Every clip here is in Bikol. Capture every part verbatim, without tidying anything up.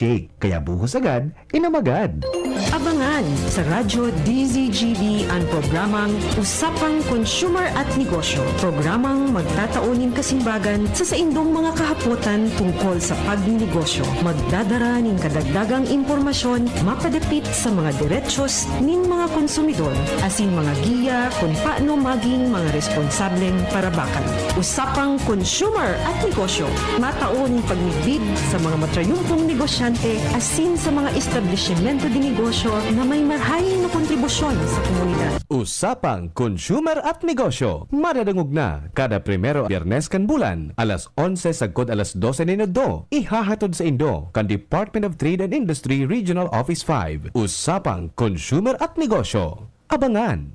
Cake, kaya buhos agad, inamagad. Abangan sa Radyo D Z G B an programang Usapang Consumer at Negosyo. Programang magtatao nin kasimbagan sa saindong mga kahapotan tungkol sa pagnenegosyo. Magdadara nin kadagdagang impormasyon mapadapit sa mga derechos nin mga konsumidor, asin mga giya kun paano maging mga responsableng parabakan. Usapang Consumer at Negosyo. Matao nin pagmidbid sa mga matrayumpong negosyante asin sa mga establisimento de negosyo na may marahay na kontribusyon sa komunidad. Usapang Consumer at Negosyo. Madadangog na kada primero, Biyernes kan bulan, alas onse sagkod alas dose nin udto. Ihahatod saindo kan Department of Trade and Industry Regional Office five. Usapang Consumer at Negosyo. Abangan!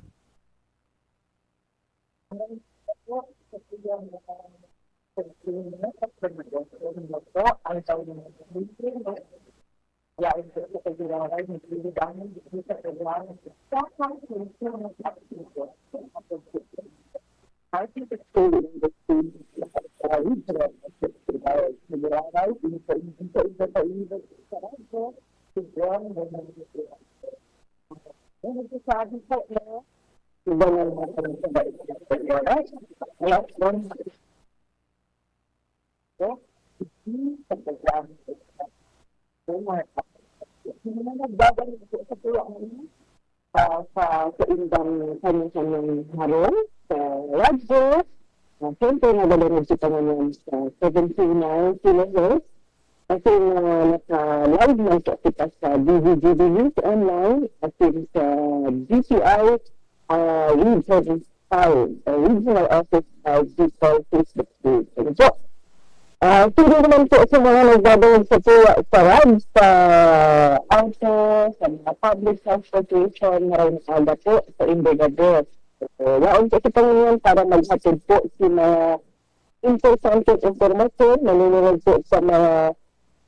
Nagbabalik po sa tuwa ngayon, ah, sa saindang kanya-kanyang harong sa radyo. Ah, siyempre, nadadangog kita ngayon sa seven two nine kilohertz. Asin, ah, naka-live man po kita sa D Z G B News Online, asin sa D T I, ah, Region five, ah, Regional Office five, Bicol Facebook page. Ano po? Ah, sino naman po sa mga nagdadangog sa tuwa sa rad, sa auto, sa mga public transportation, maray na aga po sa indo gabos. So, yaon po si Panginoon para maghatid po sa mga importanteng impormasyon, manunungod po sa mga,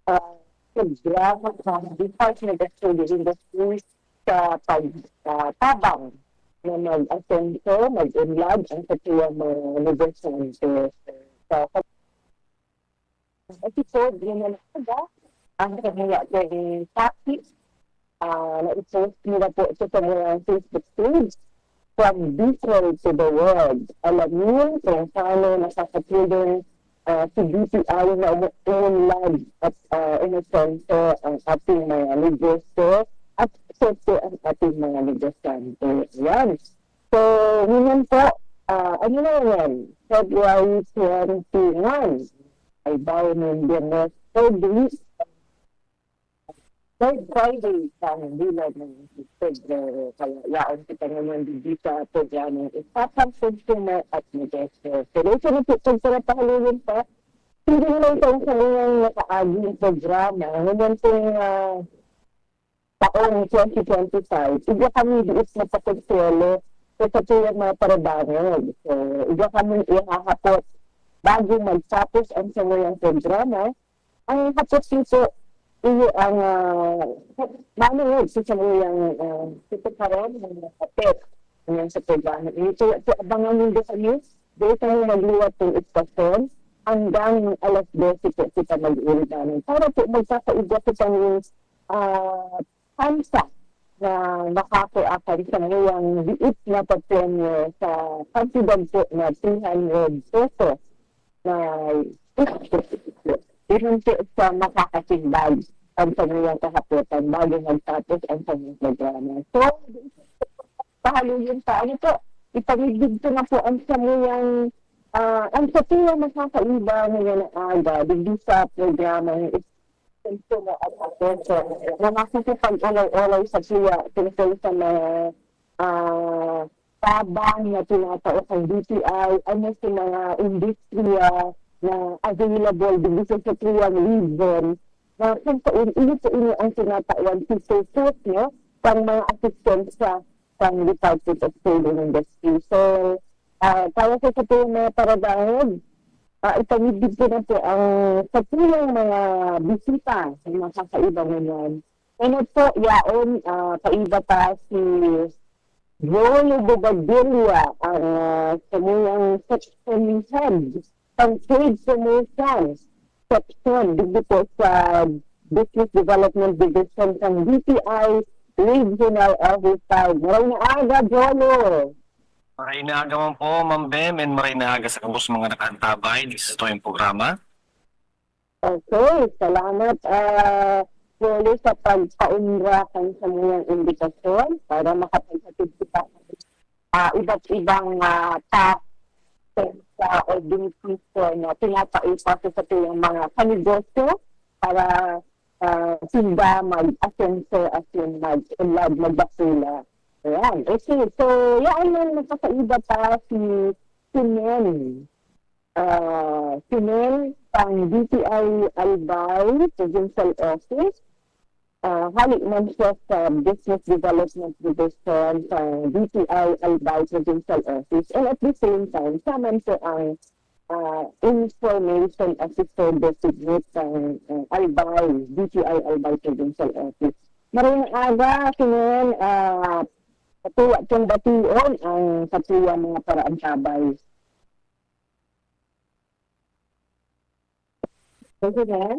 ah, programa sa Department of Trade Industries sa pag, ah, tabang na mag-asenso, mag-unlad ang katuwang mga negosyante sa At ito, ganyan na ba? Ang kaniya kay Taki, ah, na-post nila po ito sa mga Facebook page, From Bicol to the World. Alamin kung paano nakakatulong, ah, si D T I na umu-, umunlad at, ah, umusento ang ating mga negosyo at siyempre ang ating mga negosyante. Ayan. So, ngunyan po, ah, ano na yan? February twenty-one. Ay, bago ng Biyernes, third week, third Friday ng bulan ng Pebrero. Kaya yaon kita ngayon dito sa programang Usapang Consumer at Negosyo. So, later na po, pagpapahulugan pa, hindi na lang itong kanilang nakaaging programa. Ngunyan pong, ah, taong twenty twenty-five, igwa kami diit na pakonselo sa satuyang mga parabangon. So, igwa kami ihahapot bago magtapos ang samuyang programa. Ang hapot nito, iyo ang, ah, manungod sa samuyang, ah, tutukaran ng mga hapot ngayon sa programa. Ito, ito, abangan nindo kami. Dito kami magliwat ng istasyon hanggang alas dose po kita mag-uulanan. Para po magkakaigwa po kami, ah, tsansa na makakua kan samuyang liit na papremyo sa kantidad po na three hundred pesos na iyon po sa makakasimbag ang samuyang kahapotan bago magtapos ang samuyang programa. So, pahaluyon pa, ano po, ipamigdig ko na po ang samuyang, ah, ang satuyang makakaiba ngayon na aga, digdi sa programang Consumer at Negosyo, na nakikipag-olay-olay sa tuya tungkol sa mga, ah, tabang na tinatao sa D T I, ano sa mga industriya na available digdi sa satuyang region, na kung saan, iyo po inyo ang tinatawan si focus, no, pang mga asistensya pang Department of Trade and Industry. So, ah, para sa satuyang mga paradangog, ah, ipamigdig ko na po ang satuyang mga bisita sa mga kakaiba ngayon. Ano po, yaon, ah, kaiba pa si Rolo Bobadilla, ang, ah, samuyang section head, pang trade promotion section, digdi po sa Business Development Division kan D T I Regional Office five. Maray na aga, Jolo! Maray na aga man po, Ma'am Bem, and maray na aga sa gabos mga nakaantabay dito sa tuyong programa. Okay, salamat, ah, Jolo, sa pagpaunra kan samuyang imbitasyon para makapaghatid kita ah, iba't ibang ah, task sa o benepisyo na pinapaipa sa satuyang mga kanegosyo para ah, sila mag-asenso asin mag-unlad, magdakula. Ayan. Okay, so yan ang nakakaiba pa si Simen. Ah, Simen pang D T I Albay Provincial Office. Ah, hali man siya sa Business Development Division sa D T I Albay Provincial Office, and at the same time, siya man po ang ah, Information Officer Designate ng ah, Albay, D T I Albay Provincial Office. Maray na aga, Simen, ah, satuya pong bation ang satuyang mga paraantabay. Simen?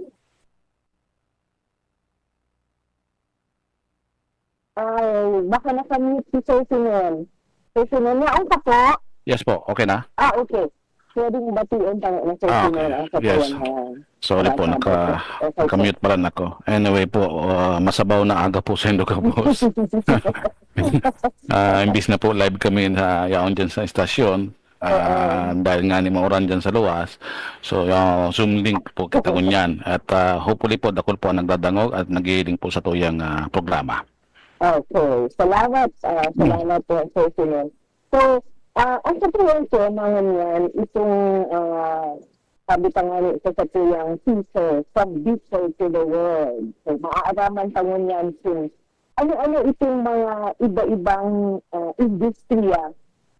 Ay, baka naka-mute si Sir Simen. Sir Simen, yaon ka po? Yes po, okay na? Ah, okay. Pwedeng bation pa na Sir Ah, Simen okay. ang Yes. katuwang Sorry po, naka, Okay po. naka-mute pa rin ako. Anyway po, ah, masabaw na aga po sa Indo Boss. Ah, imbis na po live kami na yaon dyan sa estasyon, ah, dahil nga ni mauran dyan sa luwas. So, ah, Zoom link po kita ngunyan. At ah, hopefully po, dakul po ang nagdadangog at nagihiling po sa tuyang ah, programa. Okay. Salamat. Ah, salamat po, Sir Simen. So, ah, ang katuwang po, mga niyan, itong ah, sabi pa nga ni isa sa tuyang teaser, From Bicol to the World. So, maaaraman pa ngunyan kung ano-ano itong mga iba-ibang ah, industriya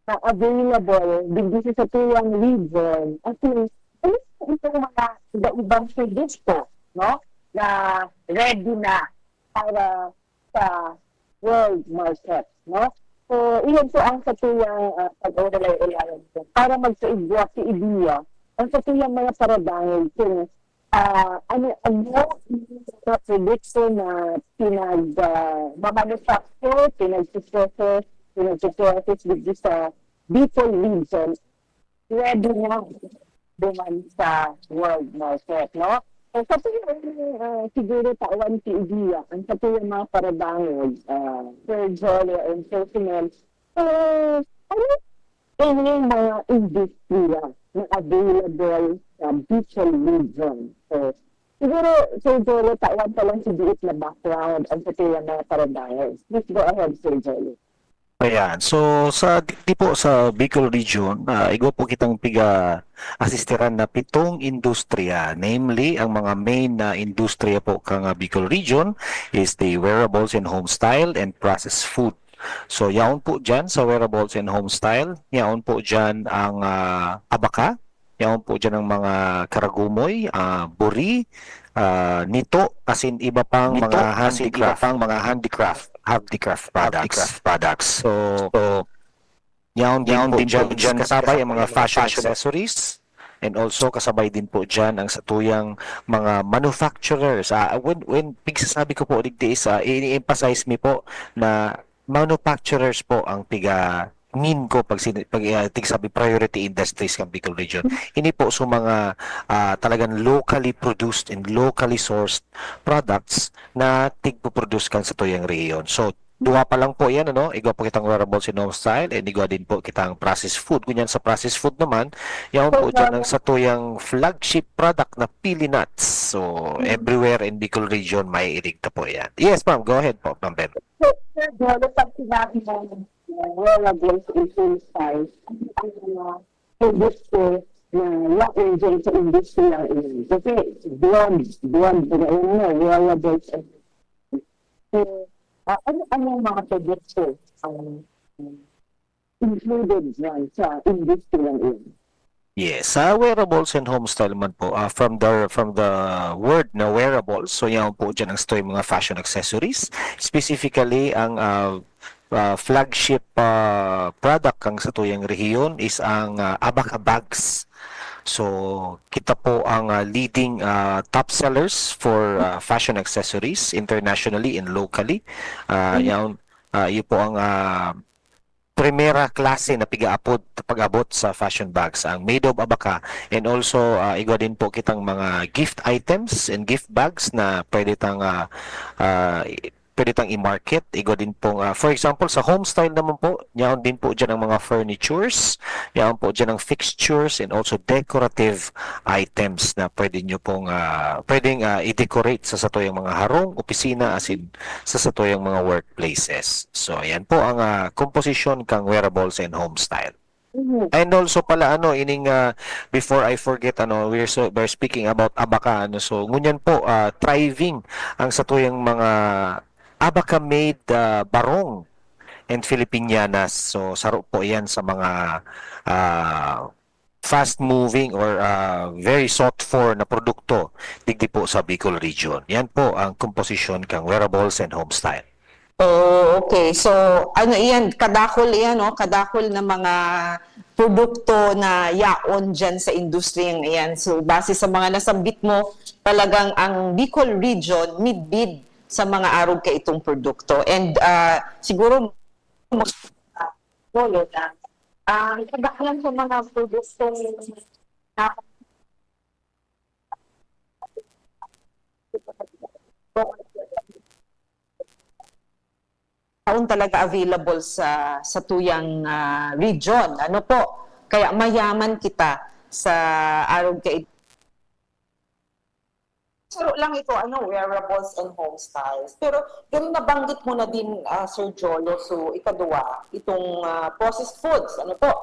na available digdi sa satuyang region. At yung, ano itong mga iba-ibang produkto, no? Na ready na para sa world market, no? So, iyan po ang satuyang uh, pag-uulay-ulayan po. Para magkaigwa si ideya, ang satuyang mga paradangog kung ah, ano, ano yung mga produkto na pinag, ah, mamanufacture, pinag-process, pinag-process digdi sa Bicol region, ready na duman sa world market, no? So, sa tingin, ah, siguro tawan si Idia, ang sa tingin mga paradangog, ah, Sir Jolly and Sir Sinel, eh, ano yung mga industriya na available sa Bicol region? So, siguro, Sir Jolly, tawan pa lang si Diit na background ang sa tingin mga paradangog. Please go ahead, Sir Jolly. Ayan. So, sa di po sa Bicol region, ah, igwa po kitang piga-asisteran na pitong industriya. Namely, ang mga main na industriya po kang ah, Bicol region is the wearables and home style and processed food. So, yaon po dyan sa wearables and home style. Yaon po dyan ang ah, abaka. Yaon po dyan ang mga karagumoy, ah, buri, ah, nito, asin iba pang Nito, mga asin iba handicraft, pang mga handicraft, handicraft products. Handicraft products. So, yaon din Yaon po din dyan, po dyan, kasabay ang mga kasabay fashion ang mga fashion accessories. And also, kasabay din po dyan ang satuyang mga manufacturers. Ah, when, when pigsasabi ko po digdi is, ah, i-emphasize mi po na manufacturers po ang piga main ko pag, sini- pag ah, tigsabi priority industries kan Bicol region. Ini po sa mga ah, talagang locally produced and locally sourced products na tigpo-produce kan satuyang rehiyon. So, duwa pa lang po yan, ano? Igwa po kitang wearables and home style and igwa din po kitang processed food. Ngunyan sa processed food naman, yaon po dyan ang satuyang flagship product na pili nuts. So, everywhere in Bicol region, maiirig ta po yan. Yes, ma'am. Go ahead po, Ma'am Bem. So, Sir Jolly, pag sinabi mo uh, wearables and home style, ano ang mga produkto na yaon dyan sa industriya iyon? Kasi broad, broad na yun na, wearables and so, uh, ano, ano ang mga produkto ang included dyan sa industriya iyon? Yes, sa wearables and home style man po, ah, from the from the word na wearables, so yaon po dyan ang stoy mga fashion accessories, specifically ang ah, ah, flagship, ah, product kan satuyang rehiyon is ang, ah, Abaca bags. So, kita po ang, ah, leading, ah, top sellers for, ah, fashion accessories internationally and locally. Ah, Mm. yaon, ah, iyo po ang, ah, primera klase na pigaapod, pag-abot sa fashion bags, ang Made of Abaca. And also, ah, igwa din po kitang mga gift items and gift bags na pwede tang, ah, ah, pwede tang i-market. Igwa din pong, ah, for example, sa home style naman po, yaon din po dyan ang mga furnitures, yaon po dyan ang fixtures, and also decorative items na pwede nyo pong, ah, pwedeng, ah, i-decorate sa satuyang mga harong, opisina, asin sa satuyang mga workplaces. So, ayan po ang, ah, komposisyon kang wearables and home style. Mhm. And also pala, ano, ining, ah, before I forget, ano, we're so, we're speaking about Abaca, ano, so, ngunyan po, ah, thriving ang satuyang mga Abaca-made, ah, barong and Filipinianas. So, saro po yan sa mga, ah, fast-moving or, ah, very sought-for na produkto digdi po sa Bicol region. Yan po ang komposisyon kang wearables and home style. Oh, okay. So, ano iyan, kadakol iyan, no? Kadakol na mga produkto na yaon dyan sa industriyang iyan. So, base sa mga nasambit mo, talagang ang Bicol region, midbid sa mga arog kaitong produkto. And ah, siguro, Lolo, na ang kadaklan sa mga produktong na taon talaga available sa sa tuyang ah, region. Ano po? Kaya mayaman kita sa arog kay Saro lang ito, ano, wearables and home styles. Pero yung nabanggit mo na din, ah, Sir Jolo, so ikaduwa, itong ah, processed foods, ano po?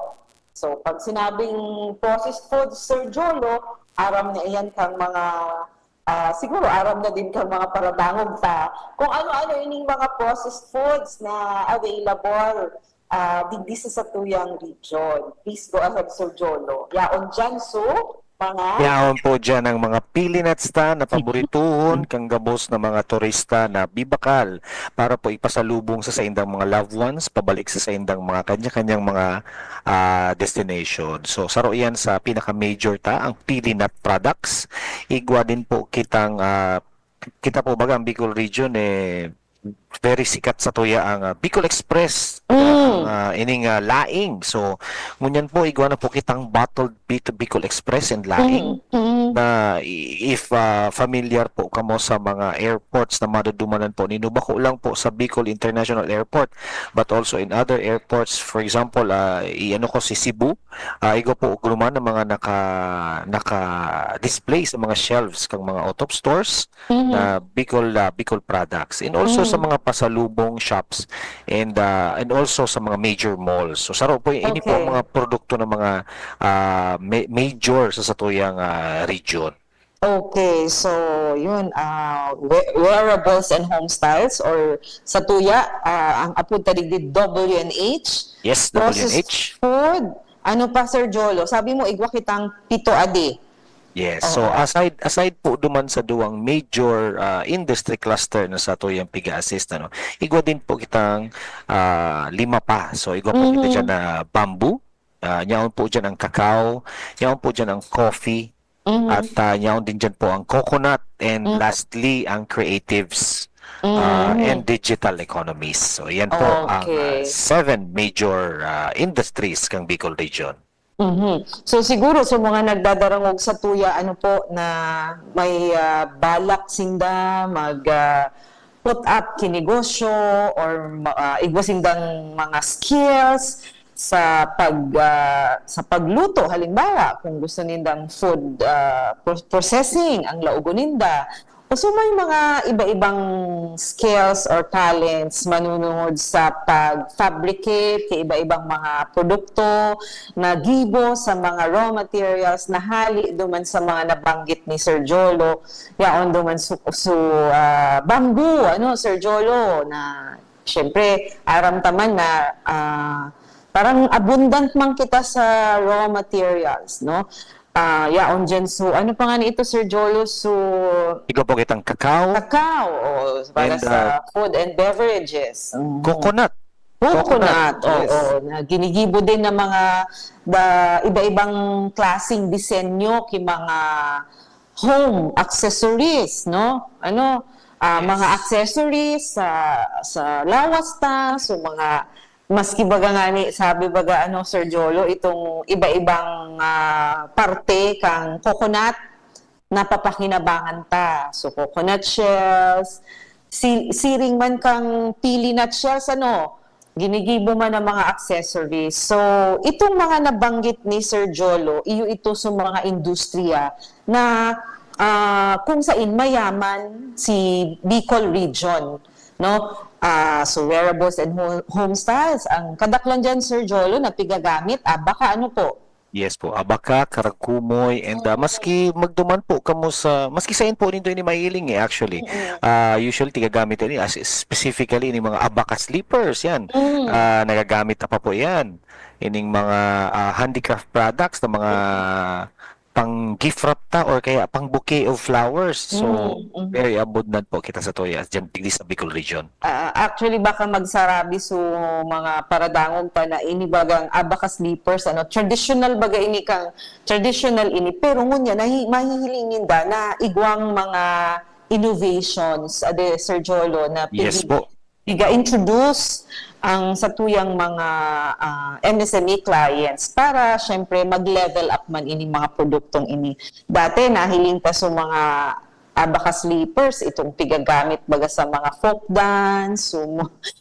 So pag sinabing processed foods, Sir Jolo, aram na iyan kang mga, ah, siguro aram na din kang mga paradangog ta kung ano-ano ining mga processed foods na available ah, digdi sa satuyang region. Please go ahead, Sir Jolo. Yaon dyan, so, mga... Yaon po dyan ang mga pili nuts ta na paborituhon kang gabos na mga turista na bibakal para po ipasalubong sa saindang mga loved ones, pabalik sa saindang mga kanya-kanyang mga ah, destination. So, saro yan sa pinaka-major ta, ang pili nut products. Igwa din po kitang, ah, kita po baga ang Bicol region, eh, very sikat sa tuya ang ah, Bicol Express, Mm. ang ah, ining ah, laing. So, ngunyan po, igwa na po kitang bottled Bic- Bicol Express and laing. Mm, mm. Na i- if ah, familiar po kamo sa mga airports na madudumanan po nino, bako lang po sa Bicol International Airport, but also in other airports. For example, ah, i-ano ko si Cebu, ah, igwa po duman ang mga naka naka-display sa mga shelves kang mga out of stores Mhm. na Bicol ah, Bicol products, and also sa Mm. mga pasalubong shops, and ah, and also sa mga major malls. So, saro po, ini po ang Okay. mga produkto ng mga ah, ma- major sa satuyang ah, region. Okay, so yun, ah, we- wearables and home styles, or sa tuya, ah, ang apod ta digdi W N H, Yes, processed W N H. food. Ano pa, Sir Jolo? Sabi mo, igwa kitang pito adi. Yes. So, Oo. aside aside po duman sa duwang major ah, industry cluster na satuyang piga-assist, ano, igwa din po kitang ah, lima pa. So, igwa po kita Mhm. dyan na bamboo. Ah, yaon po dyan ang cacao, yaon po dyan ang coffee, Mhm. at ah, yaon din dyan po ang coconut, and Mm. lastly, ang creatives ah, Mhm. and digital economies. So, yan po ang ah, Okay. seven major ah, industries kang Bicol Region. Mhm. So siguro sa mga nagdadarangog sa tuya, ano po, na may ah, balak sinda mag ah, put up kinegosyo or ma- ah, igwa sindang mga skills sa pag ah, sa pagluto, halimbawa, kung gusto nindang food ah, pro- processing ang laogon ninda, o so may mga iba-ibang skills or talents manunungod sa pag-fabricate kay iba-ibang mga produkto na gibo sa mga raw materials na hali duman sa mga nabanggit ni Sir Jolo, yaon duman su, su ah, bamboo, ano, Sir Jolo, na syempre aram ta man na ah, parang abundant man kita sa raw materials, no? Ah, yaon dyan. So, ano pa nga ni ito, Sir Jolo? So, Igwa po kitang cacao, cacao, o, para And, sa food and beverages. Mhm. coconut. Coconut, Coconut, yes. Oo, na ginigibo din ng mga da, iba-ibang klaseng disenyo ki mga home accessories, no? Ano, ah, Yes. mga accessories sa sa lawas ta, so mga maski baga nga ni sabi baga ano Sir Jolo, itong iba-ibang ah, parte kang coconut napapakinabangan ta. So coconut shells, si, siring man kang pili nut shells, ano, ginigibo man ang mga accessories. So, itong mga nabanggit ni Sir Jolo, iyo ito sa mga industriya na ah, kung sain mayaman si Bicol region, no? Ah, so wearables and ho- home styles, ang kadaklan diyan Sir Jolo na pigagamit, ah, baka ano po? Yes po, abaka, karakumoy, and ah, maski magduman po kamo sa, maski sain po nindo ini mahiling eh, actually. Ah, usually, tigagamit ini as specifically ini mga abaka slippers, yan. Ah, nagagamit na pa po yan. Ining mga ah, handicraft products na mga pang gift wrap ta or kaya pang bouquet of flowers. So, Mm, mm. very abundant po kita sa toya, dyan, digdi sa Bicol region. Ah, actually, baka magsarabi so mga paradangog ta na ini bagang abaka slippers, ano, traditional baga ini kang, traditional ini, pero ngunyan, nahi, mahihiling ninda na igwang mga innovations, ade, Sir Jolo, na Yes pigi- po. piga-introduce ang satuyang mga ah, M S M E clients para, syempre, mag-level up man ini mga produktong ini. Dati, nahiling ta so mga abaka slippers, itong pigagamit baga sa mga folk dance, so,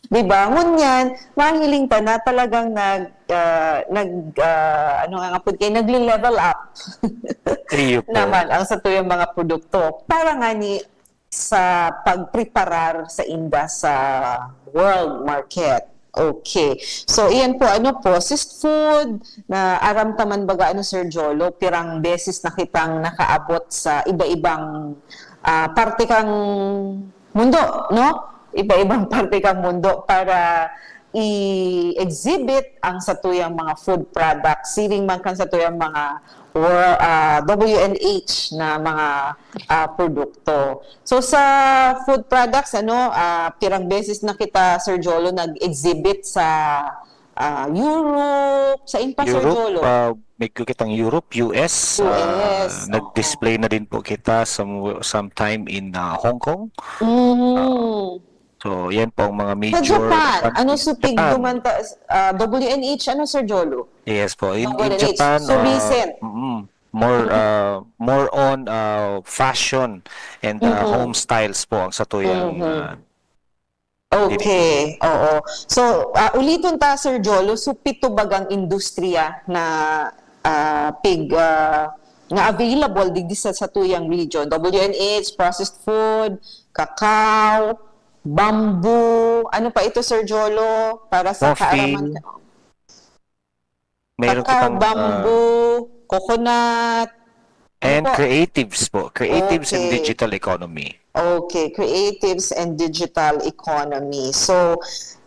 di ba? Ngunyan, mahiling ta na talagang nag, ah, nag, ah, ano nga nga po, kaya nagle-level up Iyo po. naman ang satuyang mga produkto. Para nga ni sa pagpreparar sa inda sa world market. Okay. So, iyan po, ano, processed food, na aram ta man baga, ano, Sir Jolo, pirang beses na kitang nakaabot sa iba-ibang ah, parte kang mundo, no? Iba-ibang parte kang mundo para i-exhibit ang satuyang mga food products, siring man kan satuyang mga wor- ah, W N H na mga ah, produkto. So sa food products, ano, ah, pirang beses na kita, Sir Jolo, nag-exhibit sa ah, Europe, sa pa, Sir Europe, Jolo? ah, may kitang Europe, U S, ah, U S, nag-display na din po kita some, sometime in ah, Hong Kong. Mm. So, yan po ang mga Sa major Japan, countries. Ano, so pig Japan. duman ta, ah, W N H, ano, Sir Jolo? Yes po. In, in W N H. Japan, So ah, recent. mm, more ah, more on ah, fashion and ah, Mhm. home styles po ang satuyang Mhm. ah, Okay, oo. So, ah, uliton ta, Sir Jolo, so pito bagang industriya na ah, pig ah, na available digdi sa satuyang region. W N H, processed food, cacao, bamboo. Ano pa ito, Sir Jolo? Para sa Coffee. kaaraman. Meron Cacao, kitang ah, bamboo, coconut. and po? Creatives po. Creatives and Okay. Digital Economy. Okay, creatives and digital economy. So,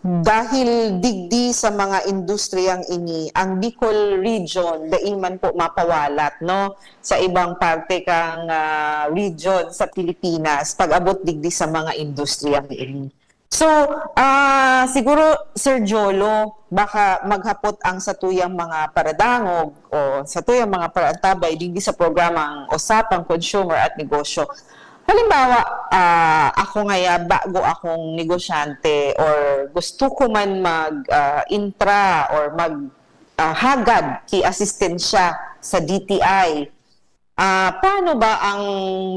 dahil digdi sa mga industriyang ini, ang Bicol region, dai man po mapawalat, no? Sa ibang parte kang ah, region sa Pilipinas, pag-abot digdi sa mga industriyang ini. So, ah, siguro, Sir Jolo, baka maghapot ang satuyang mga paradangog o satuyang mga parantabay digdi sa programang Usapang Consumer at Negosyo. Halimbawa, ah, ako ngaya, bago akong negosyante or gusto ko man mag ah, intra or mag ah, hagad ki asistensya sa D T I, ah, paano ba ang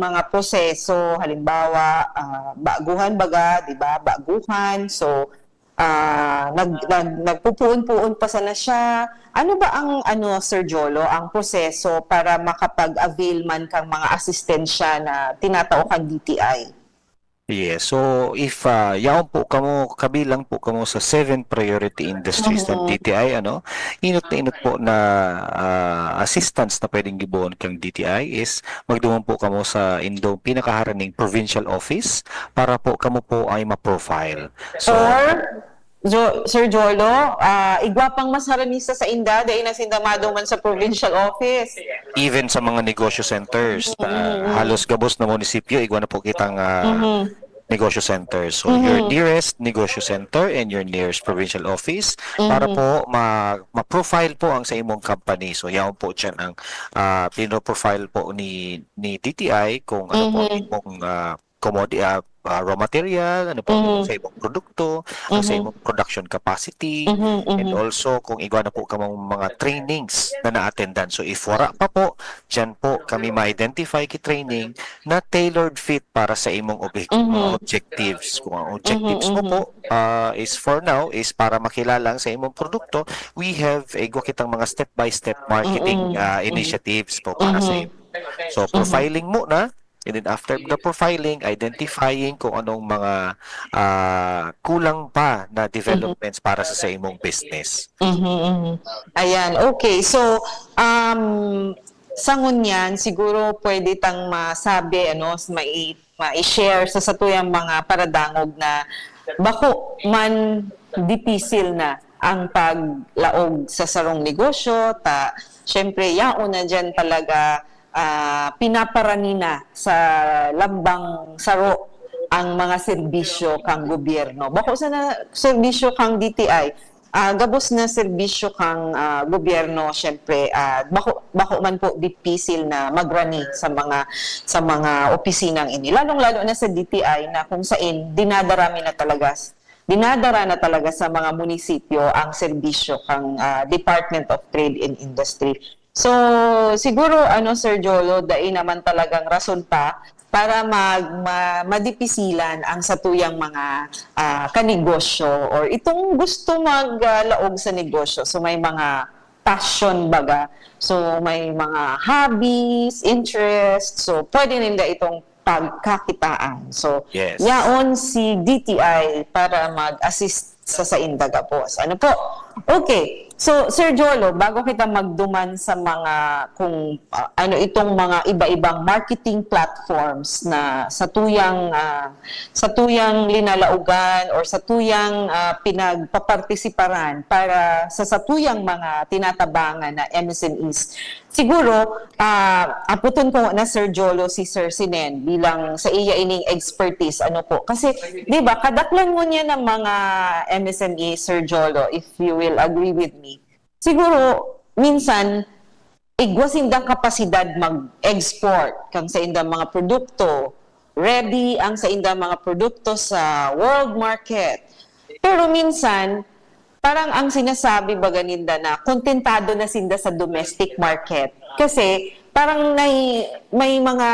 mga proseso? Halimbawa, ah, baguhan baga, di ba? Baguhan. So, ah, nag, nag, nagpupuon-puon pa sana siya. Ano ba ang, ano, Sir Jolo, ang proseso para makapag-avail man kang mga asistensya na tinatao kang D T I? Yes. So, if ah, yaon po kamo, kabilang po kamo sa seven priority industries ng Mhm. D T I, ano, inot na inot po na ah, assistance na pwedeng gibohon kang D T I is magduman po kamo sa indong pinakaharaning provincial office para po kamo po ay ma-profile. So, Or, Jo, Sir Jolo, ah, igwa pang mas harani sa sainda, dai na sinda maduman sa provincial office. Even sa mga negosyo centers, ah, Mm. halos gabos na munisipyo, igwa na po kitang ah, Mhm. negosyo center. So, your nearest negosyo center and your nearest provincial office para po ma- ma-profile po ang sa imong company. So, yaon po dyan ang ah, pino-profile po ni ni D T I kung ano po ang imong ah, commodity, ah, ah, raw material, ano po ang sa imong produkto, ang sa imong production capacity, and also kung igwa na po kamong mga trainings na na-attendan. So, if wala pa po, dyan po kami ma-identify ki training na tailored fit para sa imong obe- mga objectives. Kung ang objectives mo po ah, is for now is para makilala ang sa imong produkto, we have igwa kitang mga step-by-step marketing ah, initiatives po para sa imo. So, profiling muna, and then after the profiling, identifying kung anong mga ah, kulang pa na developments para sa, sa imong business. Mhm, mhm. Ayan, okay. So, um, sa ngunyan, siguro pwede tang masabi, ano, s- mai, mai-share sa satuyang mga paradangog na bako man dipisil na ang paglaog sa sarong negosyo, ta, syempre, yaon na dyan talaga ah, pinaparani na sa lambang saro ang mga serbisyo kang gobyerno. Bako sana serbisyo kang D T I, ah, gabos na serbisyo kang ah, gobyerno, syempre, ah, bako, bako man po dipisil na magrani sa mga sa mga opisinang ini. Lalong-lalo na sa D T I na kung sain dinadara mi na talaga dinadara na talaga sa mga munisipyo ang serbisyo kang ah, Department of Trade and Industry. So, siguro, ano, Sir Jolo, dai naman talagang rason pa para mag, ma, madipisilan ang satuyang mga ah, kanegosyo or itong gusto maglaog sa negosyo. So, may mga passion baga. So, may mga hobbies, interests. So, pwede ninda itong pagkakitaan. So, Yes. yaon si D T I para mag-assist sa sainda gabos. Ano po? Okay. So, Sir Jolo, bago kita magduman sa mga kung ah, ano itong mga iba-ibang marketing platforms na sa tuyang ah, sa tuyang linalaogan or sa tuyang ah, pinagpapartisiparan para sa satuyang mga tinatabangan na M S M Es. Siguro, ah, aputon ko na Sir Jolo si Sir Sinen bilang sa iya ining expertise, ano po. Kasi, di ba, kadaklan ngunyan ng mga M S M E, Sir Jolo, if you will agree with me. Siguro, minsan, igwa sindang kapasidad mag-export kang saindang mga produkto. Ready ang saindang mga produkto sa world market. Pero minsan, parang ang sinasabi baga ninda na kontentado na sinda sa domestic market. Kasi parang may, may mga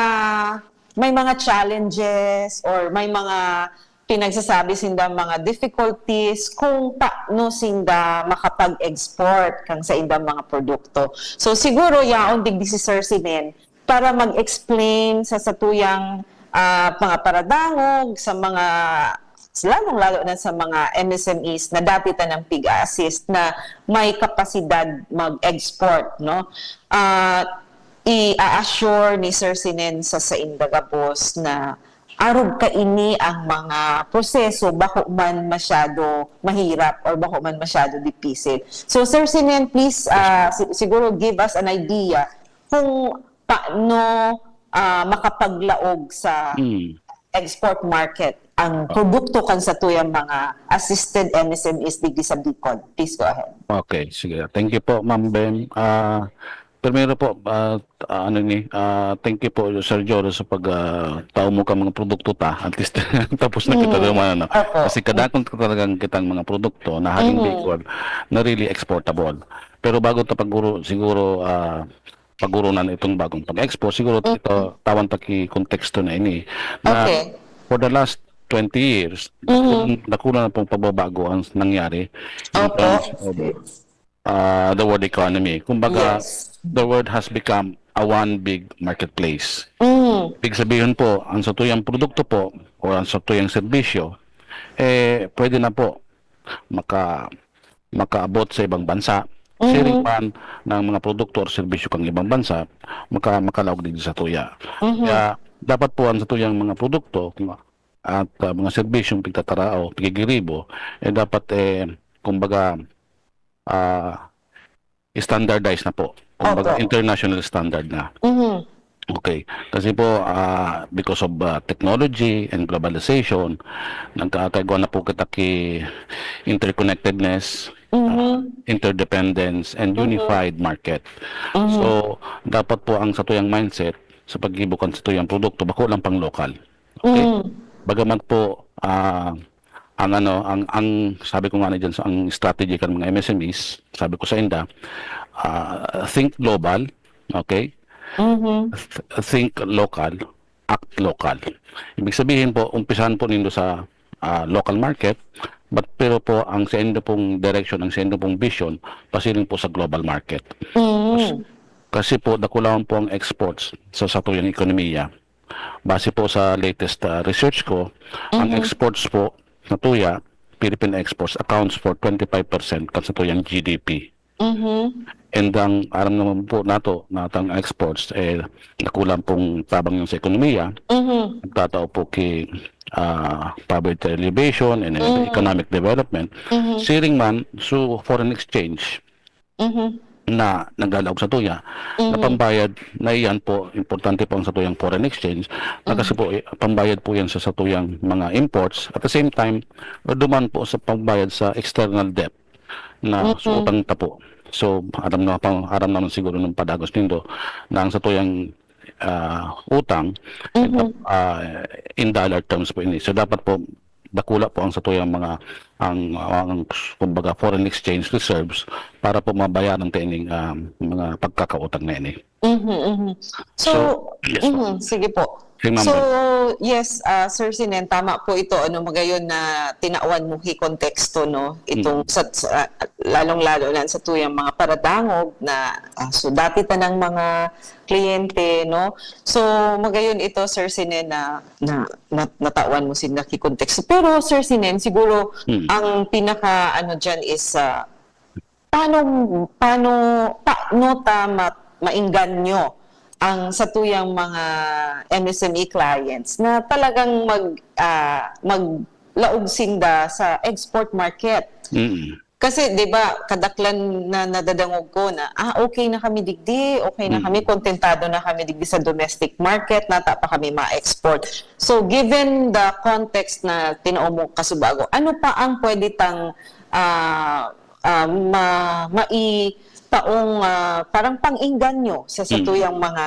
may mga challenges or may mga pinagsasabi sinda mga difficulties kung paano sinda makapag-export kang saindang mga produkto. So siguro yaon digdi si Sir Sinen para mag-explain sa satuyang ah, mga paradangog, sa mga lalong-lalo na sa mga M S M Es na dati tanang pig-assist na may kapasidad mag-export, no? Ah, i-assure ni Sir Sinen sa sainda gabos na arog kaini ang mga proseso, bako man masyado mahirap or bako man masyado dipisil. So, Sir Sinen, please, ah, si- siguro give us an idea kung paano ah, makapaglaog sa Mm. export market ang produkto kan satuyang mga assisted M S M Es digdi sa Bicol. Please go ahead. Okay, sige. Thank you po, Ma'am Ben. Ah, primero po, ah, ah, ano ni, ah, thank you po, Sir Jolo, sa pag ah, tao mo ka mga produkto ta. At least, tapos na kita Mm. naman, ano. Opo. Kasi kadakon ka talagang kitang mga produkto na haling Mm. Bicol na really exportable. Pero bago ta paguro, siguro, ah, pagurunan itong bagong pag-export, siguro ito, tawan ta ki konteksto na ini. Na Okay. for the last twenty years, Mhm. dakula na pong pagbabago ang nangyari in Opo. terms of uh, the world economy. Kumbaga, Yes. the world has become a one big marketplace. Mm. Ibig sabihin po, ang satuyang produkto po, o ang satuyang serbisyo, eh, pwede na po maka, makaabot sa ibang bansa. Mhm. Sharing pan ng mga produkto o serbisyo kang ibang bansa, maka, makalaog din sa tuya. Mhm. Kaya, dapat po ang satuyang mga produkto kung- at uh, mga serbisyong pigtatarao, pigigiribo, eh dapat eh, kumbaga, ah, standardized na po. Kumbaga, Opo. International standard na. Mhm. Okay. Kasi po, ah, because of, ah, technology and globalization, nagkakaigwa na po kita ki interconnectedness, ah, interdependence, and unified market. So, dapat po ang satuyang mindset sa paggibo kan satuyang produkto, bako lang pang lokal. Okay? Bagamat po, ah, ang ano, ang, ang sabi ko nga na dyan sa, ang strategy kan mga M S M Es, sabi ko sa inda, ah, think global, okay? Th-, think local, act local. Ibig sabihin po, umpisahan po nindo sa, ah, local market, but pero po, ang sa indo pong direction, ang sa indo pong vision, pasiring po sa global market. Kas-, kasi po, dakulaon po ang exports sa satuyang ekonomiya. Base po sa latest, ah, research ko, ang exports po na tuya, Philippine exports accounts for twenty-five percent kan satuyang G D P. And ang aram naman po nato na tang exports, eh, nakulang pong tabang yun sa ekonomiya. Nagtatao po ki, ah, poverty alleviation and, eh, economic development. Siring man, so foreign exchange na nagdadaog sa tuya, na pambayad na iyan po, importante po ang sa tuyang foreign exchange, na kasi po, eh, pambayad po yan sa, sa tuyang mga imports. At the same time, duman po sa pambayad sa external debt na sa utang ta po. So, aram na pang, aram naman siguro ng padagos nindo na ang sa tuyang, ah, utang, ah, in dollar terms po ini. So, dapat po, dakula po ang sa tuyang mga, ang, ang, kumbaga, foreign exchange reserves para po mabayaran ta ining, ah, mga pagkakautang na ini. Mhm, mhm. So, So, yes po. Mhm, sige po. Sige, Ma'am So, Bel. yes, ah, Sir Sinen, tama po ito, ano, magayon na tinawan mo hi konteksto, no? Itong Mm. sa, sa, lalong-lalo na sa tuyang mga paradangog na, ah, so, dati ta ng mga kliyente, no? So, magayon ito, Sir Sinen, na, na, na, natawan mo sinda ki konteksto. Pero, Sir Sinen, siguro, Mm. ang pinaka, ano dyan is, ah, paano, paano, paano ta ma-, maengganyo ang satuyang mga M S M E clients na talagang mag, ah, maglaog sinda sa export market? Mm. Kasi, di ba, kadaklan na nadadangog ko na, "Ah, okay na kami digdi, okay na Mm. kami, kontentado na kami digdi sa domestic market, nata pa kami ma-export." So, given the context na tinao mo kasubago, ano pa ang pwede tang, ah, ah, ma-, maitaong, ah, parang pang-engganyo sa Mm. satuyang mga,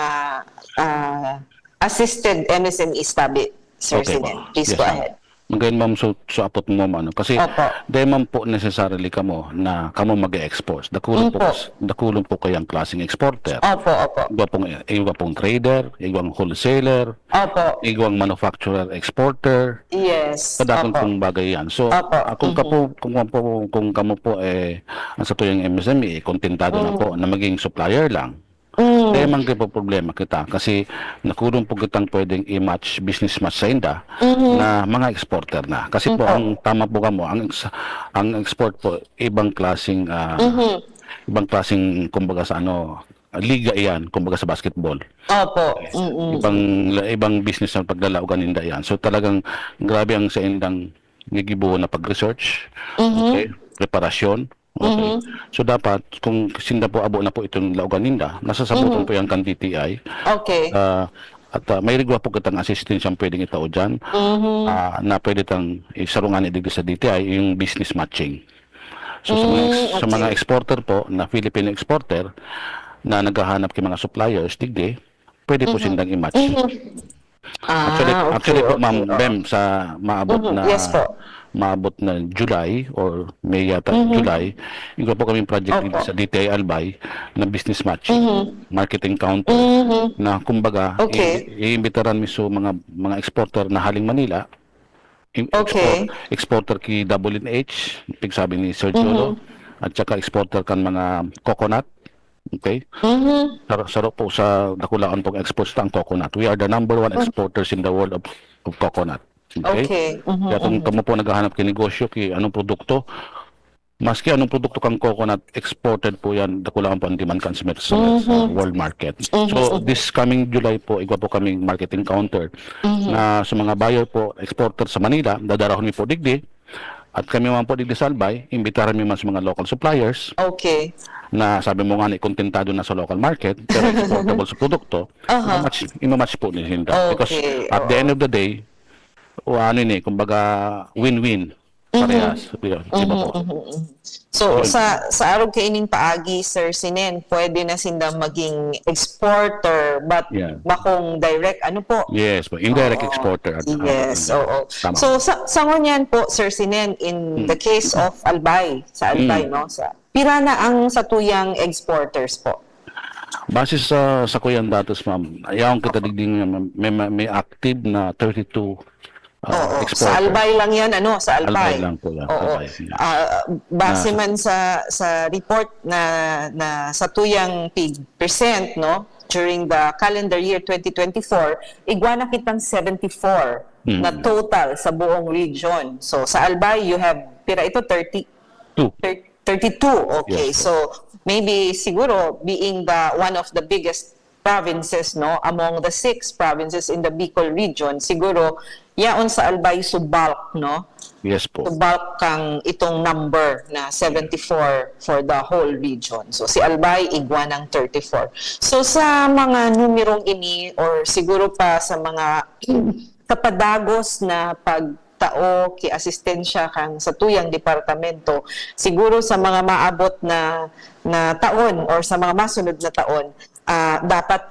ah, assisted M S M Es tabi, Sir Okay, Sinen? ma'am. Please Yes, go ma'am. ahead. Magayon, ma'am, so, so apot mo, ma'am, ano, kasi Opo. di man po necessarily kamo na kamo mag-e-export. Dakulon po Opo. kas-, dakulon po kayang klaseng exporter. Opo, opo. Iba pong, iba pong trader, ibang wholesaler, Opo. igwang manufacturer, exporter. Yes. Kadakon Opo. pong bagay yan. So, Opo. ah, kung Mhm. kapo-, kung, kung, kung kamo po, eh, ang sa tuyang M S M E, kontentado na Mm. po na maging supplier lang. Mm. Kaya man kayo problema kita kasi nakulong po kitang pwedeng i-match, business match sa inda Mhm. na mga exporter na. Kasi po, Opo. ang tama po kamo, ang ex-, ang export po, ibang klaseng, ah, Mhm. ibang klaseng, kumbaga sa ano, liga iyan, kumbaga sa basketball. Opo. Mm-mm. Ibang, ibang business ang paglalaogan ninda yan. So, talagang grabe ang sa indang gigibuhon na pag-research, Mhm. okay, preparasyon. Okay. Mhm. So, dapat, kung sinda po, abo na po itong laogan ninda, nasasabutan Mhm. po yan kan D T I. Okay. Ah, at, ah, may rigwa po kitang assistance ang pwedeng itao dyan, Mhm. ah, na pwede tang isarungan digdi sa D T I, yung business matching. So, sa mga ex-, Mm, sa mga okay. exporter po, na Filipino exporter, na naghahanap kay mga suppliers, digdi, pwede po Mhm. sindang i-match. Mhm. Ah, Actually, okay, actually po, okay, Ma'am oo. Bem, sa maabot Mhm, na, yes po. maabot na July or May yata, Mhm. July, igwa po kaming project dito Opo. sa D T I Albay na business matching, Mhm. market encounter, Mhm. na kumbaga, Okay. i-, iimbitaran mi so mga, mga exporter na haling Manila, im-, Okay. export-, exporter ki Double N H, pigsabi ni Sir Jolo, Mhm. at saka exporter kan mga coconut, okay? Mhm. Saro, saro po sa dakulaan pong exports ta ang coconut. We are the number one Mhm. exporters in the world of, of coconut. Okay? Okay. Mhm, Kaya kung mhm. kamo po naghahanap ki negosyo, ki anong produkto, maski anong produkto kang coconut, exported po yan, dakulaan po ang demand kan sa, sa, sa Mhm. world market. Mhm, So, mhm. this coming July po, igwa po kaming market encounter Mhm. na sa mga buyer po, exporter sa Manila, dadarahon mi po digdi, At kami man po digdi sa Albay, imbitaran mi man sa mga local suppliers Okay. na sabi mo nga ni kontentado na sa local market, pero exportable sa produkto, Aha. imamatch, imamatch po ni Hinda. Because Okay, at the oo. end of the day, o ano ni, kumbaga win-win. Parehas. Yun, iba po. Mhm, mhm. So, sa sa arog kaining paagi, Sir Sinen, pwede na sinda maging exporter, but Yeah. bakong direct, ano po? Yes, po. Indirect Oo. exporter. at- Yes, at- oo. Tama. So, sa, sa ngunyan po, Sir Sinen, in Hmm. the case of Albay, sa Albay, Hmm. no? Sa, pira na ang satuyang exporters po? Base sa sa kuyang datos, ma'am, ayaw kita digdi nga may, may, may active na thirty-two uh, Oo. exporter. Sa Albay lang yan, ano? Sa Albay. Albay lang po yan. Oo. Albay, yeah. Ah, base Na- man sa sa report na na satuyang pig percent, no? During the calendar year twenty twenty-four, igwa na kitang seventy-four Mm. na total sa buong region. So, sa Albay, you have, pira ito? Thirty? Two. Thir- thirty-two. Okay. Yes, So, maybe siguro being the one of the biggest provinces, no, among the six provinces in the Bicol region, siguro yaon sa Albay su bulk, no? Yes po. Su bulk kang itong number na seventy-four for the whole region. So, si Albay, igwa ng thirty-four. So, sa mga numerong ini, or siguro pa sa mga kapadagos na pagtao ki asistensya kan satuyang departamento, siguro sa mga maabot na na taon or sa mga masunod na taon, ah, dapat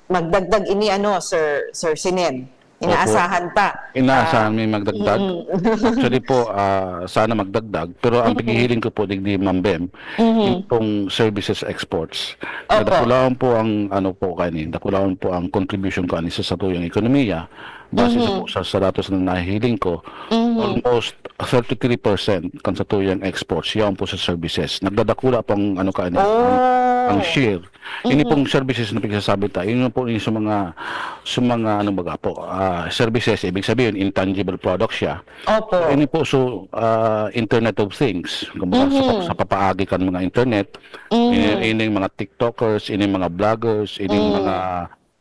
magdagdag ini, ano, Sir Sir Sinen. Inaasahan ta. Inaasahan Ah, may magdagdag. mm. Actually po, ah, sana magdagdag. Pero ang paghihiling ko po, digdi, Ma'am Bem, yung pong services exports. Opo. Dakulaon po ang, ano po, kani, dakulaon po ang contribution ko ani sa satuyang ekonomiya. Base sa, po, sa, sa datos na nahihiling ko, almost thirty-three percent kan satuyang exports, yaon po sa services. Nagdadakula po ang, ano, kani, ang, Oh. ang share. Ini pong services na pagsasabi ta, yun po yung sa mga, sa mga, ano baga po, ah, services, ibig sabihin, intangible products siya. Opo. Ini po, so, ah, Internet of Things, kumbaga, sa, sa papaagi kan mga internet, ini, ini mga TikTokers, ini mga vloggers, ini mga,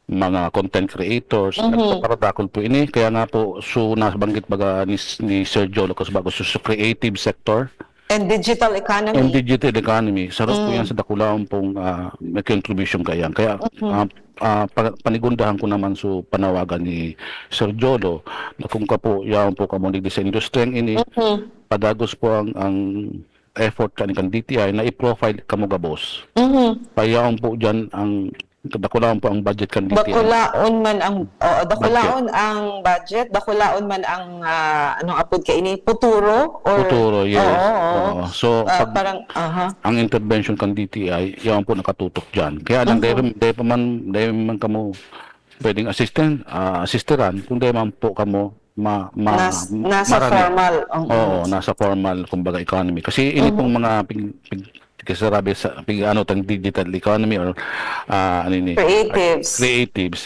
mga content creators, nagpaparadakol po ini. Kaya nga po, so, nabanggit baga ni, ni Sir Joe Lucas bago, so, sa creative sector, And digital economy. and digital economy, sarap po yan sa dakulaon pong, ah, may contribution kaya. Kaya, ah, ah, pa- panigundahan ko naman so panawagan ni Sir Jolo na kung ka po, yaon po kamo digdi sa industriyang ini, padagos po ang, ang effort kan, kan D T I na i-profile kamo gabos. Payaon po dyan ang, dakulaon po ang budget kan D T I. Dakulaon man ang, oo, dakulaon ang budget, dakulaon man ang, ah, anong apod ka ini, futuro? Or, Futuro, yes. Oo, oo. Oo. So, Ah, pag parang, aha. ang intervention kan D T I, yaon po nakatutok dyan. Kaya lang, dahil, dahil pa man, dahil man kamo pwedeng assistant, ah, assisteran, kung dahil man po kamo ma, ma, Nas- nasa marami. Formal. Ang, Oo, nasa formal, kumbaga, economy. Kasi ini pong mga pig, pig, kasarabi sa pig, ano, tang digital economy or, ah, ano ini, Creatives. creatives,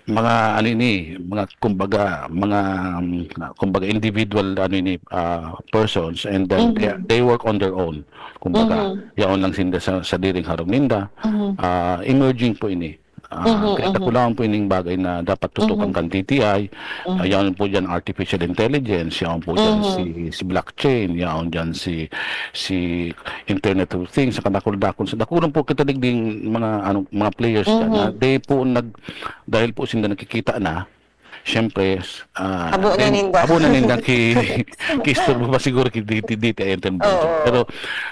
mga, ano ini, mga, kumbaga, mga, um, kumbaga, individual, ano ini, ah, persons, and then they, they work on their own. Kumbaga, yaon lang sinda sa, sa diring harong ninda. Ah, emerging po ini. Ah, kaya dakulaon po ining bagay na dapat tutukan kan D T I. Ah, yaon po dyan artificial intelligence, yaon po dyan si, si blockchain, yaon dyan si, si Internet of Things, sa kadakul-dakul. Sa dakulan po kita digding mga, ano, mga players dyan na they po nag, dahil po sinda nakikita na, siyempre, ah, Abo na then, ninda. abo na ninda ki, ki istorbo pa siguro ki D T, D T I intervention. Oo. Pero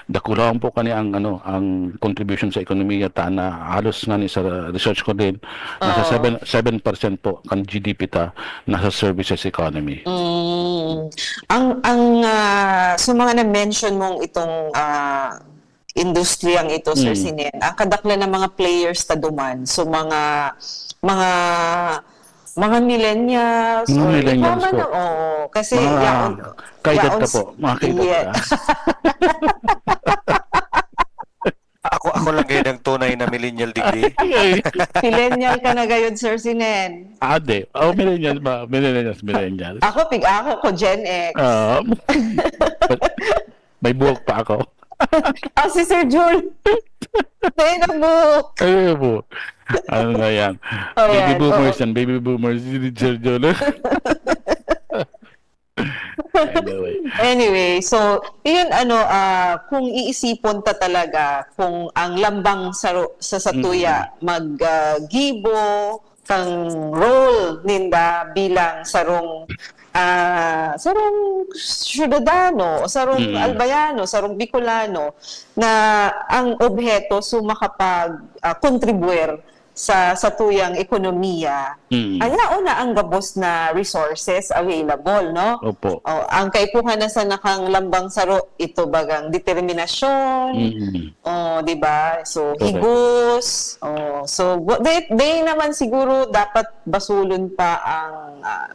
dakulaon po kani ang, ano, ang contribution sa ekonomiya ta na halos nga ni sa research ko din, nasa Oo. seven, seven percent po kan G D P ta nasa services economy. Mm. Ang ang ah, sa mga na-mention mong itong ah, industriyang ito, Sir Mm. Sinen, ang kadaklan ng mga players ta duman, so mga mga mga millennials Mga or millennials ikaw man po. ang- oo, kasi Mga yaon, kaedad yaon ka po, mga kaedad Yeah. ka. Ako ako lang gayud ang tunay na millennial digdi. Millennial ka na gayud, Sir Sinen. Ade. Oh, millennials ba? Millennials, millennials. Ako, pig ako ko Gen X. Ah, may buhok pa ako. Ah, si Sir Jul. Tayo ng buhok. Ay, po. Ano na yan? Oh, Baby yan. boomers Oo. yan. Baby boomers. Si Sir Jolo. Anyway. Anyway, so, yun, ano, ah, kung iisipon ta talaga, kung ang lambang saro-, sa satuya Mm. mag, ah, gibo kang role ninda bilang sarong, ah, sarong syudadano o sarong Mm. Albayano, sarong Bicolano, na ang obheto so makapag, ah, kontribuir sa satuyang ekonomiya, Mm. ayaw na ang gabos na resources available, no? Opo. O, ang kaipuhan na sa nakang lambang saro, ito bagang determinasyon, Mm. o, di ba? So, Correct. higos, o, so, bu-, di, di naman siguro dapat basulon pa ang, ah,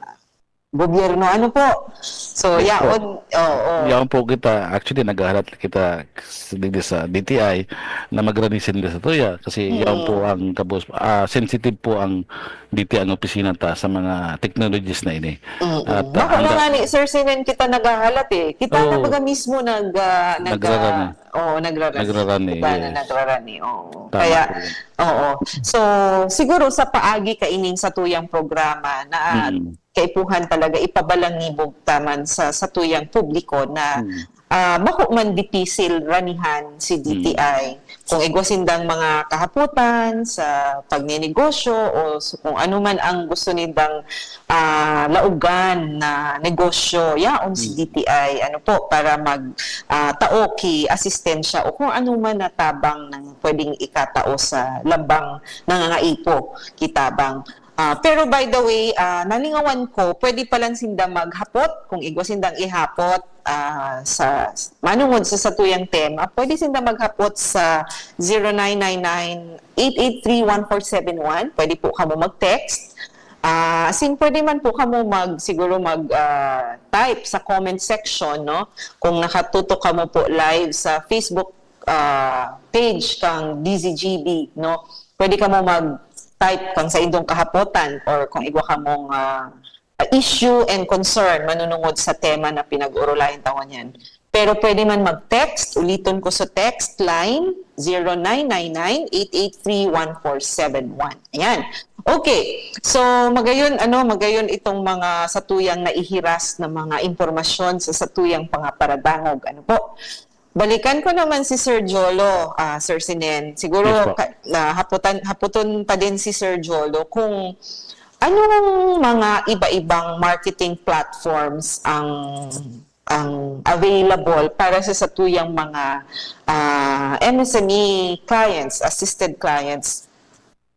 gobyerno. Ano po? So, Yes po. yaon, oo. Yaon po kita, actually, naghahalat kita s-, digdi sa D T I na magrani sinda satuya kasi yaon po Mm. ang kabos-, ah, sensitive po ang D T I, ang opisina ta sa mga technologies na ini. Mm-mm. At, ah, Bako na handa nga ni Sir Sinen kita naghahalat eh. Kita na Oo. baga mismo nag, ah, nag, Nagrarani. ah, oo, nagrarani. Nagrarani, Kita na yes. nagrarani, oo. Tama Kaya, po yun. oo. So, siguro sa paagi kaining satuyang programa na, ah, Mm. kaipuhan talaga ipabalangibog ta man sa satuyang publiko na, Mm. ah, bako man dipisil ranihan si Mm. D T I. Kung igwa sindang mga kahapotan sa pagnenegosyo o s-, kung ano man ang gusto nindang, ah, laogan na negosyo, yaon si Mm. D T I, ano po, para mag, ah, tao ki asistensya o kung ano man na tabang na pwedeng ikatao sa lambang nangangaipo ki tabang. Ah, pero by the way, ah, nalingawan ko, pwede palan sinda maghapot, kung igwa sindang ihapot, ah, sa, manungod sa satuyang tema, pwede sinda maghapot sa zero nine nine nine, eight eight three, one four seven one. Pwede po kamo mag-text. Ah, as in, pwede man po kamo mag, siguro mag, ah, type sa comment section, no? Kung nakatutok kamo po live sa Facebook, ah, page kang D Z G B, no? Pwede kamo mag-type kang sa indong kahapotan or kung igwa kamong, ah, issue and concern manunungod sa tema na pinag-urulayan ta ngunyan. Pero pwede man mag-text, uliton ko sa text line, zero nine nine nine, eight eight three, one four seven one. Ayan. Okay. So, magayon, ano, magayon itong mga satuyang naihiras na mga impormasyon sa satuyang pangaparadangog. Ano po? Balikan ko naman si Sir Jolo, ah, Sir Sinen. Siguro Yes po. ka-, na haputan, haputon pa din si Sir Jolo kung anong mga iba-ibang marketing platforms ang, ang available para sa satuyang mga, ah, M S M E clients, assisted clients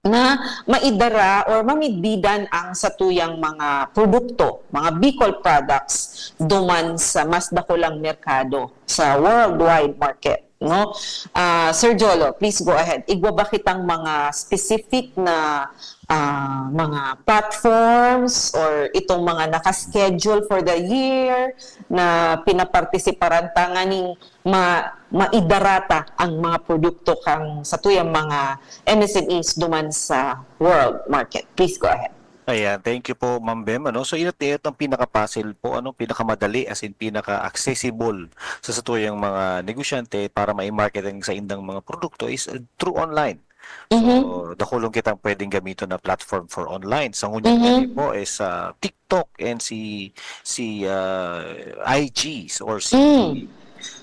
na maidara or mamidbidan ang satuyang mga produkto, mga Bicol products, duman sa mas dakulang merkado, sa worldwide market, no? Ah, Sir Jolo, please go ahead. Igwa ba kitang mga specific na, ah, mga platforms or itong mga naka-schedule for the year na pinapartisiparan ta nganing ma-, maidarata ang mga produkto kang satuyang mga M S M Es duman sa world market? Please go ahead. Ayan, thank you po, Ma'am Bem, ano. So, inot-inot ang pinaka-puzzle po, ano, pinakamadali, as in, pinaka-accessible sa satuyang mga negosyante para mai-market ang saindang mga produkto is, uh, through online. So, Mhm. dakulon kitang pwedeng gamiton na platform for online. Sa ngunyan Mhm. gani po is, ah, TikTok and si, si, ah, I G or si, Mm.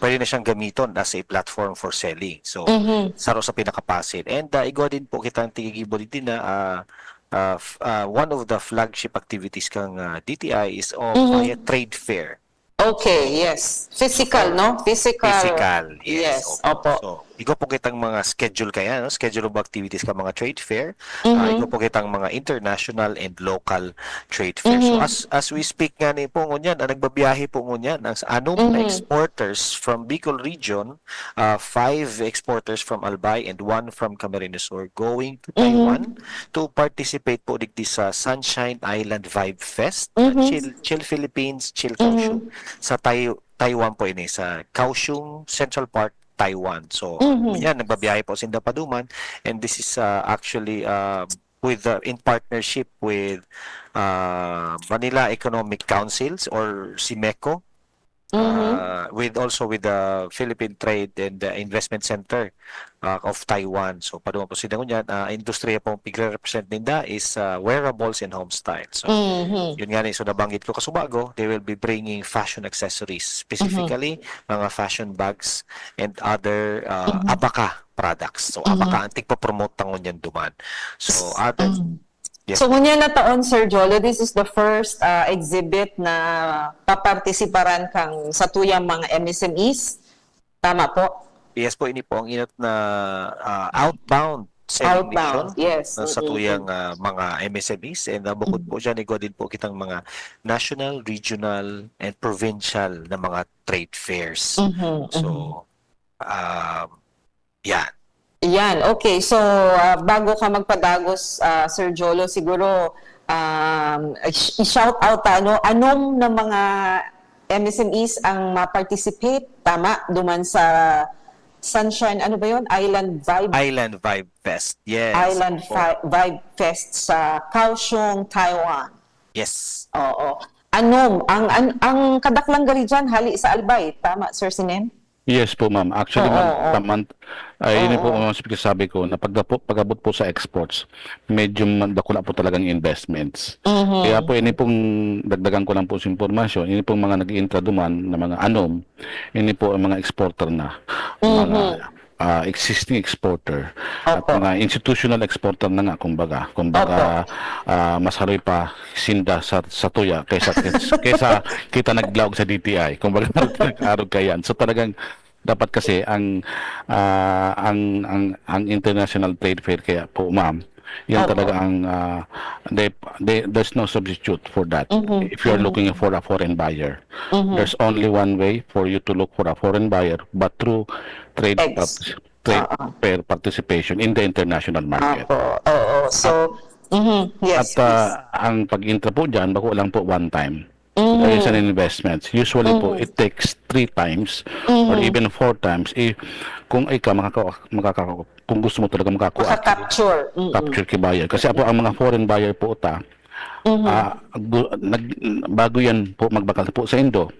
pwede na siyang gamiton as a platform for selling. So, Mhm. saro sa pinaka-puzzle. And, ah, igwa din po kitang tigigibo din na, ah, ah, f-, ah, one of the flagship activities kang, ah, D T I is of Mhm. via trade fair. Okay, yes. Physical, So, no? Physical. Physical, yes, Yes, opo. opo. So, igwa po kitang mga schedule kaya, no? Schedule of activities ka mga trade fair. Ah, Mhm. igwa po kitang mga international and local trade fair. So, Mhm. as, as we speak nga ni po ngunyan, ang nagbabiyahe po ngunyan, ang s-, anom na Mhm. exporters from Bicol region, ah, five exporters from Albay and one from Camarines Sur going to Mhm. Taiwan to participate po digdi sa Sunshine Island Vibe Fest, Mhm. Chill, Chill Philippines, Chill Mhm. Kaohsiung. Sa Tai-, Taiwan po ini, sa Kaohsiung Central Park, Taiwan. So, Mhm. yan, nagbabiyahe po sinda paduman. And this is, uh, actually, uh, with, uh, in partnership with, uh, Manila Economic Councils or si MECO. Mhm. ah, with also with the Philippine Trade and, ah, Investment Center, ah, of Taiwan. So, paduman po sila ngunyan, ah, industriya pong pigre-represent ninda is, ah, wearables and home style. So, Mhm. yun nga ni, so nabanggit ko kasubago, they will be bringing fashion accessories, specifically mga fashion bags and other, ah, Mhm. abaka products. So, Mhm. abaka ang tigpo-promote ta ngunyan duman. So, other, Mm. yes. So, ngunyan na taon, Sir Jolo, this is the first ah, exhibit na papartisiparan kang satuyang mga M S M Es. Tama po? Yes po, ini po ang inot na, ah, outbound selling Outbound, mission yes. na sa Mm-mm. tuyang, ah, mga M S M Es, and, ah, bukod Mhm. po diyan, igwa din po kitang mga national, regional, and provincial na mga trade fairs. Mhm, So, mhm. um, yan. Yan. Okay. So, ah, bago ka magpadagos, ah, Sir Jolo, siguro, um, i- i-shout out ta, ano, anom na mga M S M Es ang ma-participate, tama, duman sa Sunshine, ano ba yun? Island Vibe. Island Vibe Fest. Yes. Island Opo. Fi- Vibe Fest sa Kaohsiung, Taiwan. Yes. Oo. Anom, ang, ang, ang kadaklan gari dyan, hali sa Albay. Tama, Sir Sinen? Yes po, ma'am. Actually, Oo, ma'am, oo. taman, ay, yun po, Oo. ma'am, sabi ko, na pag, pag-abot po sa exports, medyo ma- dakula po talagang investments. Mhm. Kaya po, ini pong, dagdagan ko lang po sa impormasyon, ini pong mga nag-iintra duman na mga anom, ini po ang mga exporter na, mga Mhm. ah, existing exporter at Opo. mga institutional exporter na nga, kumbaga. Kumbaga, ah, mas haroy pa sinda sa, sa tuya kaysa, kaysa kita naglaog sa D T I. Kumbaga, nag-arog kayan. So, talagang dapat kasi ang, ah, ang, ang, ang International Trade Fair kaya po, ma'am, yan Opo. talaga ang, ah, they, they, there's no substitute for that Mhm, if you're mhm. looking for a foreign buyer. Mhm. There's only one way for you to look for a foreign buyer, but through trade Ex- partic- trade Oo. fair participation in the international market. Opo. Oo. So, mhm. Yes, At ah, ang pag-intra po dyan, bako lang po one time. Mhm. There is an investment. Usually po, Mhm. it takes three times or Mhm. even four times. If, kung ikaw makaka, makaka, kung gusto mo talaga makakuha, Maka-capture. Mm-mm. capture ki buyer. Kasi po, ang mga foreign buyer po ta, Mhm. ah, gu- nag, bago yan po magbakal po sa Indo,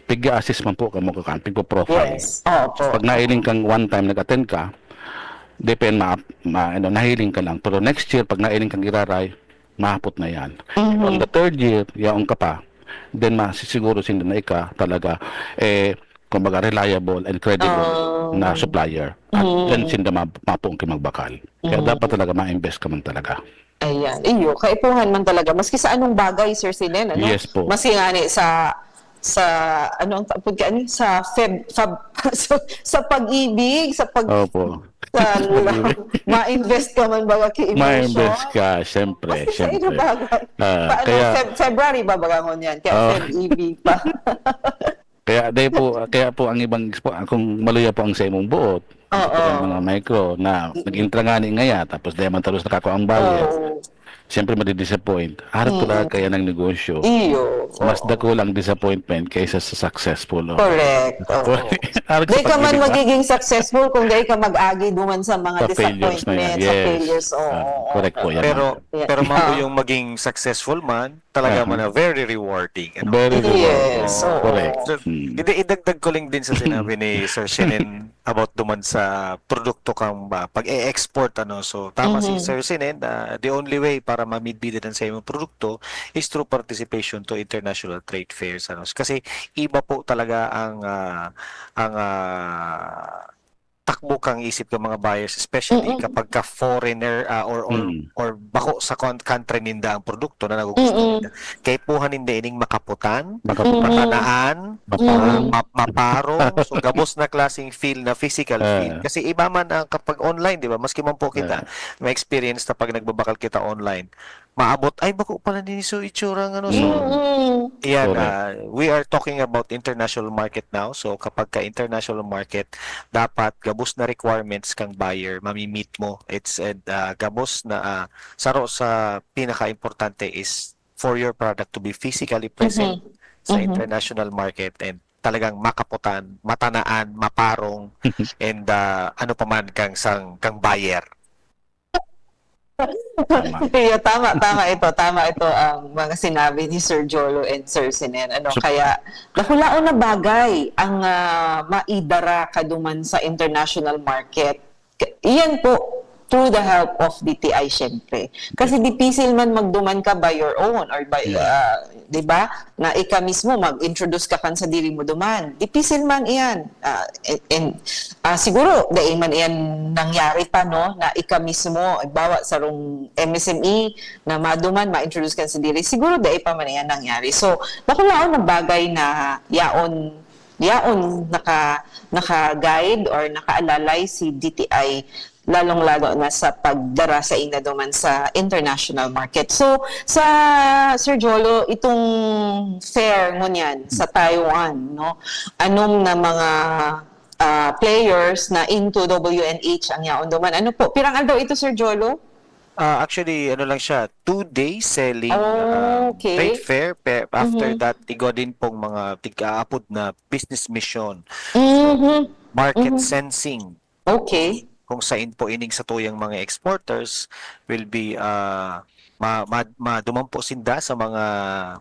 pig-assess man po kamo kakan, pigpo-profile. Yes. Opo. Pag nailing kang one time nag-attend ka, depend ma, ma ano, nahiling ka lang. Pero next year, pag nailing kang iraray, mahapot na yan. Mhm. On the third year, yaon ka pa, then masisiguro sinda na ika talaga, eh, kumbaga, reliable and credible Oh. na supplier. At Mm. then sinda ma, mapuong ki magbakal. Kaya Mm. dapat talaga ma-invest ka man talaga. Ayan. Iyo, kaipuhan man talaga. Maski sa anong bagay, Sir Sinen, ano? Yes po. Maski nga ni sa, sa, ano ang tapod ka, ano? Sa feb, fab, sa, sa pag-ibig, sa pag, Opo. sa, ma-invest ka man baga ki emotion. Ma-invest ka, syempre, Maski sa syempre. Ano bagay. Ah, Paano? kaya Feb, February ba baga ngunyan? Kaya Oh. Feb-ibig pa. Kaya dahil po, kaya po ang ibang expo, kung maluya po ang saimong buot, Oo. ang mga micro na nag-intra nga ni ngaya, tapos dahil man talos nakakuha ang buyer, Oo. siyempre madi-disappoint. Harap ko Mm. lang kaya ng negosyo. Iyo. Mas Oo. dakul ang disappointment kaysa sa successful. Oh. Correct. Oo. Harap sa Di ka man pag-ibig, ah. magiging successful kung di ka mag-agi duman sa mga Sa failures na yan. disappointment, sa Yes. failures. Oo, Ah, oo, correct po oo. yan. Pero, Ma'am. Yeah. pero ma'am, Ah. yung maging successful man, talaga Aha. man na very rewarding. Ano? Very Yes, rewarding. oo. Correct. So, Hmm. hindi, idagdag ko lang din sa sinabi ni Sir Shenen about duman sa produkto kang, ah, pag-e-export, ano. So, tama si Mhm. Sir Shenen, ah, the only way para mamidbidan ang sa imong produkto is through participation to international trade fairs, ano. Kasi iba po talaga ang, ah, ang, ah, takbo kang isip ng mga buyers, especially Mm-mm. kapag ka foreigner, ah, or, or, Mm. or bako sa con-, country ninda ang produkto na nagugustuhan Mm-mm. ninda. Kaipuhan ninda ining makaputan, Makaputan. matanaan, Maparang. Mm. ma-, maparong. So, gabos na klaseng feel na physical Ah. feel. Kasi iba man ang kapag online, di ba? Maski man po kita, Ah. may experience na pag nagbabakal kita online, maabot, "Ay, bako pala din so itsura ng ano." So, Mm-mm. yan, Correct. ah, we are talking about international market now. So, kapag ka international market, dapat gabos na requirements kang buyer, mami-meet mo. It's, uh, gabos na, ah, saro sa pinaka-importante is for your product to be physically present Mhm. sa Mhm. international market and talagang makaputan, matanaan, maparong, and, ah, ano pa man kang sang, kang buyer. Tama. Yeah, tama, tama ito, tama ito ang mga sinabi ni Sir Jolo and Sir Sinen. Ano, so, kaya, dakulaon na bagay ang uh, maidara ka duman sa international market. Iyan po, through the help of D T I, syempre. Kasi dipisil man magduman ka by your own or by, uh, di ba, na ika mismo mag-introduce ka kan sa diri mo duman. Dipisil man iyan. Uh, and, and uh, siguro, dahil man iyan nangyari pa, no, na ika mismo, bawa sarong M S M E na maduman, ma-introduce kan sa diri. Siguro, dahil pa man iyan nangyari. So, dakulaon na bagay na yaon yaon naka naka-guide or nakaalalay si D T I, lalong-lalo na sa pagdara sa ina duman sa international market. So, sa Sir Jolo, itong fair ngunyan sa Taiwan, no? Anom na mga uh, players na into W N H ang yaon duman. Ano po? Pirang aldaw ito, Sir Jolo? Uh, actually, ano lang siya, two-day selling oh, okay. uh, trade fair. Pe, after mm-hmm. that, igwa din pong mga tig-aapod na business mission. Mm-hmm. So, market mm-hmm. sensing. Okay. Kung, kung saan po ining sa tuyang mga exporters will be uh, ma, ma, maduman po sinda sa mga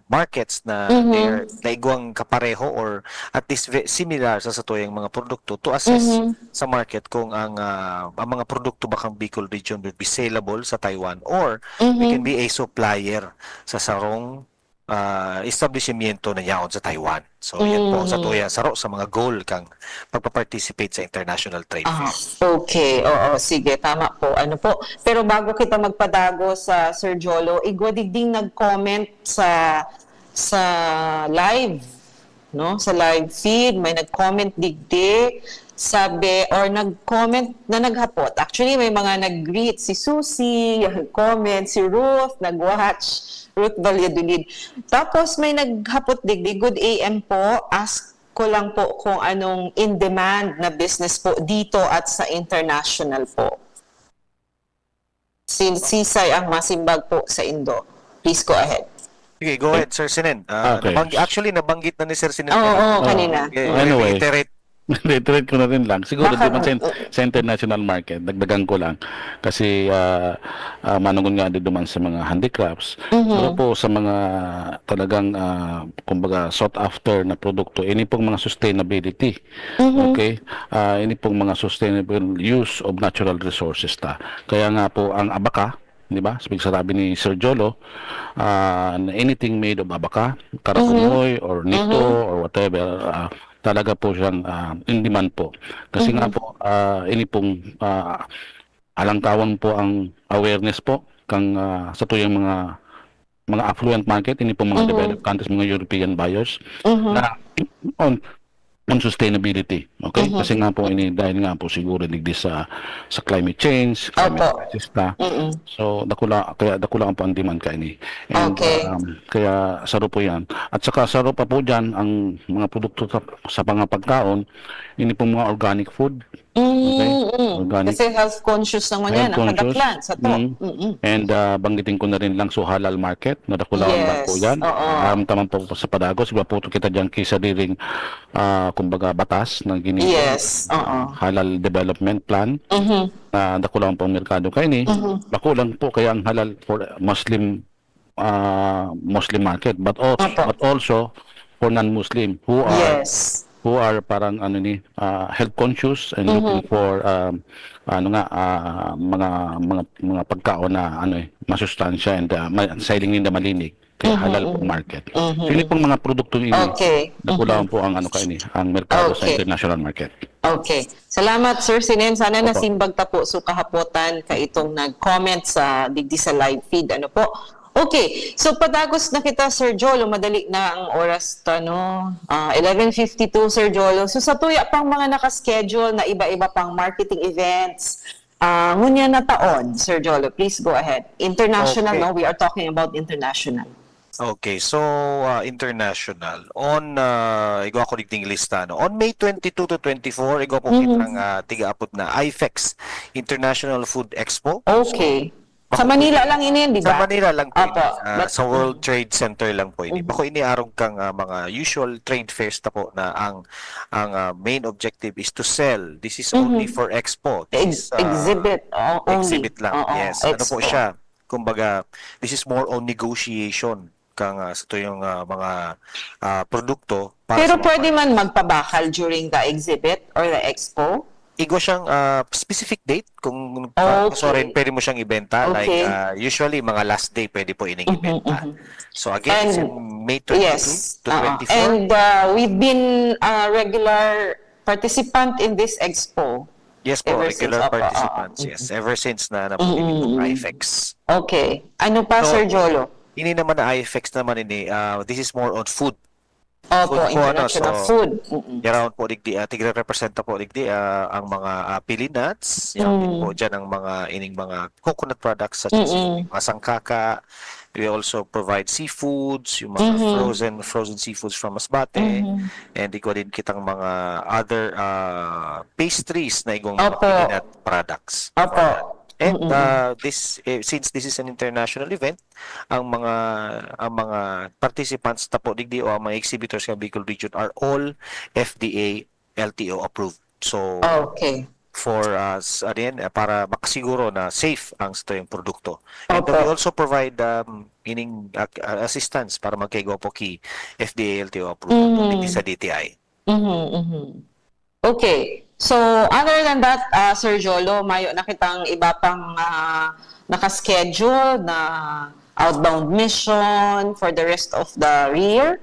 markets na mm-hmm. they're naigwang kapareho or at least similar sa satuyang mga produkto to assess mm-hmm. sa market kung ang uh, ang mga produkto ba kang Bicol region will be saleable sa Taiwan or mm-hmm. we can be a supplier sa sarong uh, establishmento na yaon sa Taiwan. So, yan mm. po sa tuya, saro sa mga goal kang pagpa-participate sa international trade ah, fair. Okay, oo, sige, tama po. Ano po? Pero bago kita magpadago sa Sir Jolo, igwa digding nag-comment sa sa live, no? Sa live feed, may nag-comment digdi, sabi, or nag-comment na naghapot. Actually, may mga nag-greet si Susie, comment si Ruth, nag-watch, Ruth Valladolid. Tapos may naghapot digdi, "Good A M po, ask ko lang po kung anong in-demand na business po dito at sa international po." Sinsisay ang masimbag po sa indo. Please go ahead. Sige, go ahead, Sir Sinen. Uh, okay. Nabang, actually, nabanggit na ni Sir Sinen. Oo, oh, oh, kanina. Okay. Anyway. Reiterate. Reiterate ko na rin lang. Siguro, Baka, di man sa, sa international market, dagdagan ko lang. Kasi, uh, uh, manungon nga din duman sa mga handicrafts. Mm-hmm. Pero po sa mga talagang, uh, kumbaga, sought after na produkto, ini pong mga sustainability. Mm-hmm. Okay? Uh, ini pong mga sustainable use of natural resources ta. Kaya nga po, ang abaka, di ba? Sabi sa sabi ni Sir Jolo, uh, anything made of abaka, karakumoy mm-hmm. or nito mm-hmm. or whatever, uh, talaga po siyang uh, in demand po. Kasi mm-hmm. nga po, uh, ini pong uh, alangkawan po ang awareness po kang uh, sa tuyang mga mga affluent market, ini pong mga mm-hmm. developed countries, mga European buyers, mm-hmm. na on on sustainability. Okay? Mm-hmm. Kasi nga po ini dahil nga po siguro digdi sa sa climate change, climate Opo. crisis ta. Mm-hmm. So dakula kaya dakula po ang demand ka ini. And okay. um, kaya saro po 'yan. At saka saro pa po diyan ang mga produkto sa, sa mga pagkaon, ini pong mga organic food. Okay? Mm-hmm. Organic. Kasi health conscious naman health yan, nakadaklan sa to. Mm-hmm. Mm-hmm. And uh, banggitin ko na rin lang so halal market, nadakulawan yes. lang po 'yan. Oo. Um, tama po sa Padagos, iba po kita diyan kisa diring uh, kumbaga batas na gini yes. uh, halal development plan mm-hmm. na dakulang pang merkado kaya ni mm-hmm. Dakulang po kaya ang halal for Muslim uh, Muslim market but also, but also for non-Muslim who are yes. who are parang ano ni uh, health conscious and mm-hmm. looking for um, ano nga uh, mga mga mga pagkaon na ano eh masustansya and uh, ma- sa hiling ninda malinig kaya halal pong market. So, ini pong mga produktong ini, okay. Dakulaon po ang ano kaini, ang merkado sa international market. Okay. Salamat, Sir Sinen. Sana Opo. Nasimbag ta po so kahapotan ka itong nag-comment sa digdi sa live feed. Ano po? Okay. So, padagos na kita, Sir Jolo. Madali na ang oras ta, no? Ah, eleven fifty-two, Sir Jolo. So, sa tuya pang mga nakaschedule na iba-iba pang marketing events, Ah, ngunyan na taon, Sir Jolo, please go ahead. International, okay. No? We are talking about international. Okay, so uh, international. On, uh, igwa ko digding lista, no? On May twenty-two to twenty-four, igwa po mm-hmm. kitang uh, tiga-apod na IFEX, International Food Expo. Okay. So, Sa Manila lang ini, di Sa ba? Manila lang po ini. Opo. Ah, But- sa World Trade Center lang po ini. Mhm. Bako ini arog kang ah, mga usual trade fairs ta po na ang ang ah, main objective is to sell. This is only Mhm. for expo. Ex- This is ah, exhibit, oo, only. exhibit lang. Oo, Yes. Ano po expo. Siya? Kumbaga, this is more on negotiation kang ah, sa tuyong ah, mga ah, produkto para Pero sa mga pwede man magpabakal during the exhibit or the expo? Igwa siyang ah, specific date kung pa, Okay. sorry, pwede mo siyang ibenta. Like Okay. ah, usually mga last day pwede po ining Mhm, ibenta. mhm. So again, it's And- in May twenty-two Yes. to Oo. twenty-four. And uh, we've been a regular participant in this expo. Yes po, ever regular since, opo, participants. oo. Yes, ever since na napili Mm-mm. itong IFEX. Okay. Ano pa, So, Sir Jolo? Ini naman na IFEX naman ini, ah, this is more on food. Opo, Food po, ano, international so, food. Mm-mm. Yaon po digdi, ah, tigre-representa po digdi ah, ang mga ah, pili nuts, yan din Mm. po dyan ang mga ining mga coconut products such as Mm-mm. yung mga sangkaka. We also provide seafoods, yung mga Mhm. frozen frozen seafoods from Masbate, Mhm. and igwa din kitang mga other ah, pastries na igwang mga Opo. pili nut products. Opo. And Mm-mm. ah, this eh, since this is an international event, ang mga ang mga participants ta po digdi o ang mga exhibitors sa Bicol region are all F D A L T O approved. So Okay. for us, ano yan, eh, para makasiguro na safe ang sa tuyong produkto. And Opo. we also provide um, ining ac- uh, assistance para magkaigwa po ki F D A L T O approved Mhm. digdi sa D T I. Mhm, mhm. Okay. So, other than that, ah, Sir Jolo, mayo na kitang iba pang ah, naka-schedule na outbound mission for the rest of the year?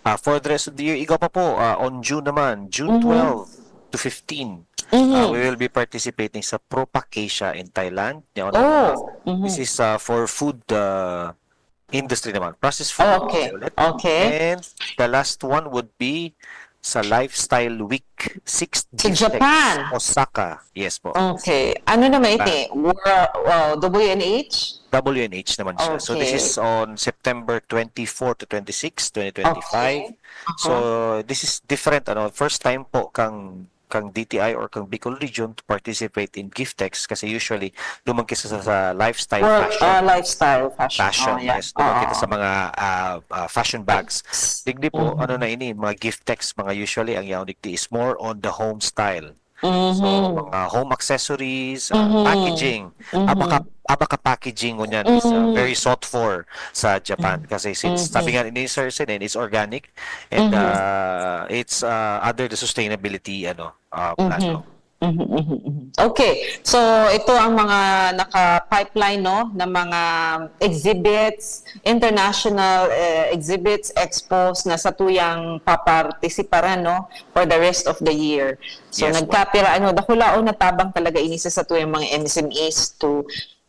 Ah, for the rest of the year, igwa pa po, ah, on June naman, June Mhm. twelve to fifteen, Mhm. ah, we will be participating sa Propacacia in Thailand. Yan, Oh, mhm. This is ah, for food ah, industry naman, processed food Oh, okay. industry ulit. Okay. And the last one would be sa Lifestyle Week, sixth Sa Giftex, Japan. Osaka. Yes po. Okay. Ano naman ito? World, uh, W N H? W N H naman siya. So this Okay. is on September twenty-four to twenty-six, twenty twenty-five. Okay. Aha. So this is different, ano, first time po kang kang D T I or kang Bicol Region to participate in Giftex kasi usually duman kita sa, sa lifestyle World, fashion. uh, lifestyle fashion. Fashion, Oh, yeah. Yes. Duman kita Oo. Sa mga ah, ah, fashion bags. Digdi po, Mhm. ano na ini, mga Giftex, mga usually, ang yaon digdi is more on the home style. So, Mhm. mga home accessories, ah, Mhm. packaging. Mhm. Abaka, abaka packaging ngunyan is ah, Mhm. very sought for sa Japan. Mhm. Kasi since, Mhm. sabi nga ni Sir Sinen, it's organic and Mhm. ah, it's ah, under the sustainability ano ah, plan. Mhm. No? Mhm, mhm, mhm. Okay. So, ito ang mga naka-pipeline, no, na mga exhibits, international eh, exhibits, expos na satuyang papartisiparan, no, for the rest of the year. So, Yes, ma'am. nagkapira, ano, dakulaon na tabang talaga ini sa satuyang mga M S M Es to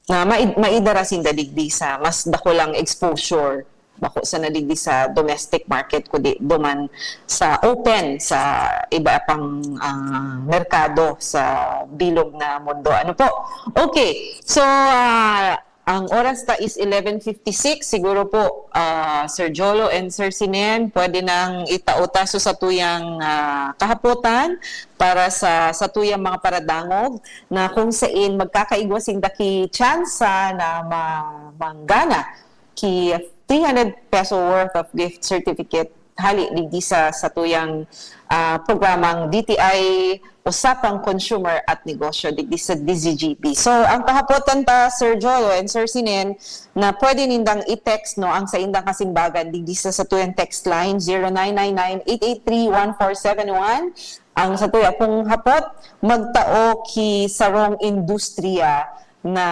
na mai- maidara sinda digdi sa mas dakulang exposure bako sa nadigdi sa domestic market, kundi duman sa open sa iba pang ah, merkado sa bilog na mundo. Ano po? Okay. So, ah, ang oras ta is eleven fifty-six. Siguro po, ah, Sir Jolo and Sir Sinen, pwede nang itao ta so satuyang ah, kahapotan para sa satuyang mga paradangog na kung sain magkakaigwa sinda ki tsansa na ma- manggana ki three hundred peso worth of gift certificate hali digdi sa satuyang ah, programang D T I Usapang Consumer at Negosyo digdi sa D Z G P. So, ang kahapotan ta, Sir Jolo and Sir Sinen, na pwede nindang i-text, no, ang saindang kasimbagan digdi sa satuyang text line, zero nine nine nine, eight eight three, one four seven one. Ang satuya pong hapot, magtao ki sarong industriya na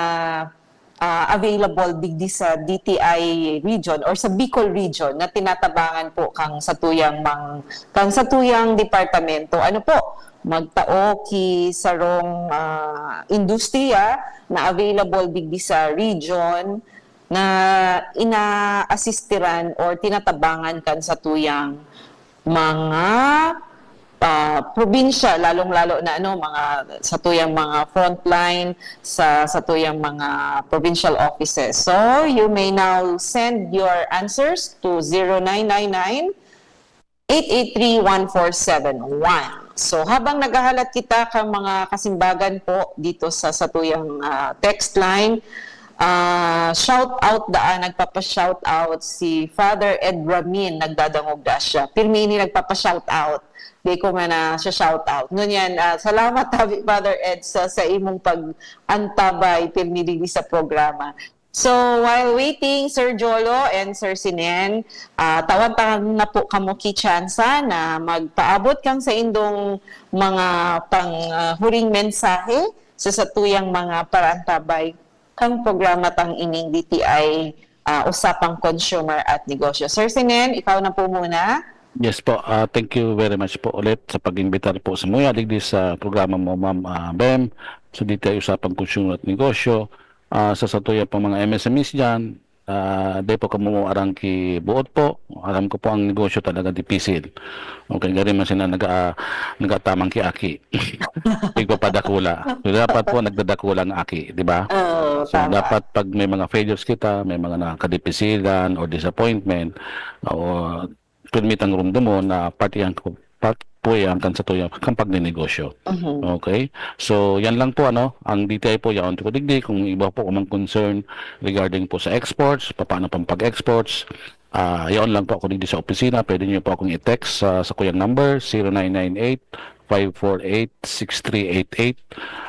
ah, available digdi sa D T I region or sa Bicol region na tinatabangan po kang satuyang mang kang satuyang departamento. Ano po? Magtao ki sarong ah, industriya na available digdi sa region na ina-assistiran or tinatabangan kan satuyang mga ah, probinsya, lalong-lalo na ano, mga satuyang mga frontline sa satuyang mga provincial offices. So, you may now send your answers to zero nine nine nine, eight eight three, one four seven one. So, habang naghahalat kita kan mga kasimbagan po dito sa satuyang ah, text line, Ah, shout out daan, nagpapa-shout out si Father Ed Ramin, nagdadangog da siya. Pirmi ini nagpapa-shout out. Di ko man na siya shout out. Ngunyan, ah, salamat tabi, Father Ed, sa, sa imong pag-antabay pirmi digdi sa programa. So, while waiting, Sir Jolo and Sir Sinen, ah, tawan ta na po kamo ki tsansa na magpaabot kang sa indong mga pang, ah, huring mensahe sa satuyang mga paraantabay kang programa tang ining D T I, ah, Usapang Consumer at Negosyo. Sir Sinen, ikaw na po muna. Yes po, ah, thank you very much po ulit sa pag-imbitar po sa muya digdi sa programa mo, Ma'am, ah, Bem, sa D T I Usapang Consumer at Negosyo. Ah, sa satuya pang mga M S M Es diyan, ah, di po kamo arang ki buot po. Alam ko po ang negosyo talaga dipisil. Okay, gari man sila nag, ah, nagatamang ki aki. Igpapadakula. So, dapat po nagdadakula ang aki, di ba? Oh, So, tama. dapat pag may mga failures kita, may mga nakadipisilan or disappointment, o permitang rumdumon na parte yan ko, part po yan kan sa tuya, kan pagninegosyo. Mhm. Okay? So, yan lang po, ano, ang D T I po, yaon ko digdi, kung iba po mang concern regarding po sa exports, paano pang pag-exports, ah, yaon lang po ako digdi sa opisina, pwede niyo po akong i-text sa, sa kuyang number, zero nine nine eight, five four eight, six three eight eight.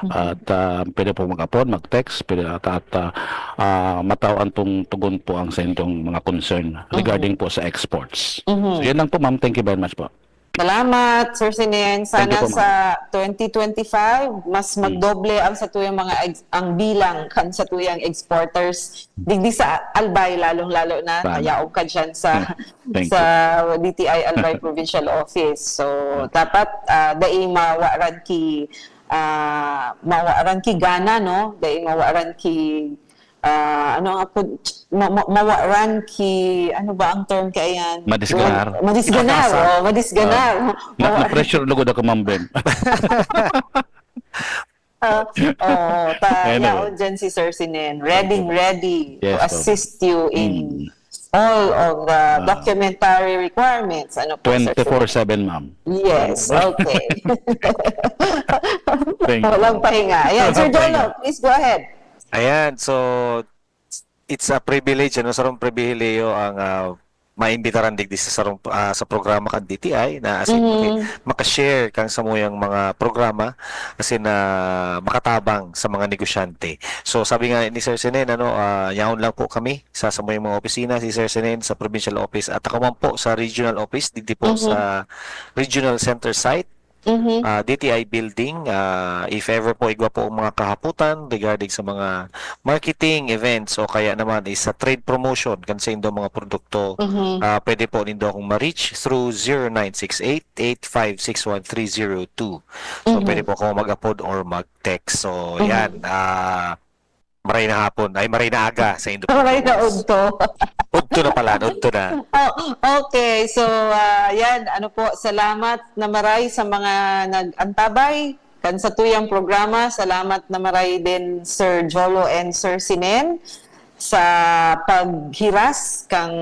At ah, pwede po mag-upload, mag-text, pwede at, at ah, ah, matawan pong tugon po ang sa inyong mga concern regarding po sa exports. Mhm. So, yan lang po, ma'am. Thank you very much po. Salamat, Sir Sinen. Thank you Sana po, ma'am. sa twenty twenty-five, mas Hmm. magdoble ang satuyang mga ex- ang bilang kan satuyang exporters digdi sa Albay, lalong-lalo na Sana. Tayaog ka dyan sa Thank sa D T I Albay Provincial Office. So, dapat ah, dai mawaran ki ah, mawaran ki gana, no? Dai mawaran ki ah, ano nga po, ma- ma- mawaran ki, ano ba ang term kaya yan? Madisganar. Madisganar, Nakasa. Oh, madisganar. Na, na-pressure lugod ako, Ma'am Bem. Ah, oo, ta, Anyway. Yaon dyan si Sir Sinen. Ready, ready to Yes, po. assist you in Mm. all of the Ah. documentary requirements. Ano po, Sir Sinen? Twenty-four seven, ma'am. Yes, okay. Thank you. Walang pahinga. Ayan, Sir Walang pahinga. Jolo, please go ahead. Ayan, so it's a privilege, ano, sarong pribilehiyo ang ah, maimbitaran digdi sa sarong ah, sa programa kan D T I na asin Mhm. maki- makashare kang samuyang mga programa asin na makatabang sa mga negosyante. So sabi nga ni Sir Senen, ano, ah, yaon lang po kami sa samuyang mga opisina, si Sir Senen sa provincial office at ako man po sa regional office digdi po Mhm. sa regional center site, Mhm. ah, D T I building. Ah, if ever po igwa po ang mga kahaputan regarding sa mga marketing events o kaya naman is sa trade promotion kan sa indo mga produkto, Mhm. ah, pwede po nindo akong ma-reach through zero nine six eight, eight five six one three zero two. So, Mhm. pwede po ako mag-upload or mag-text. So, Mhm. yan. Ah, maray na hapon. Ay, maray na aga sa indo po. Maray na udto. Udto na pala. Udto na. Oh, okay, so ah, yan, ano po, salamat na maray sa mga nag-antabay kan satuyang programa. Salamat na maray din, Sir Jolo and Sir Sinen, sa paghiras kang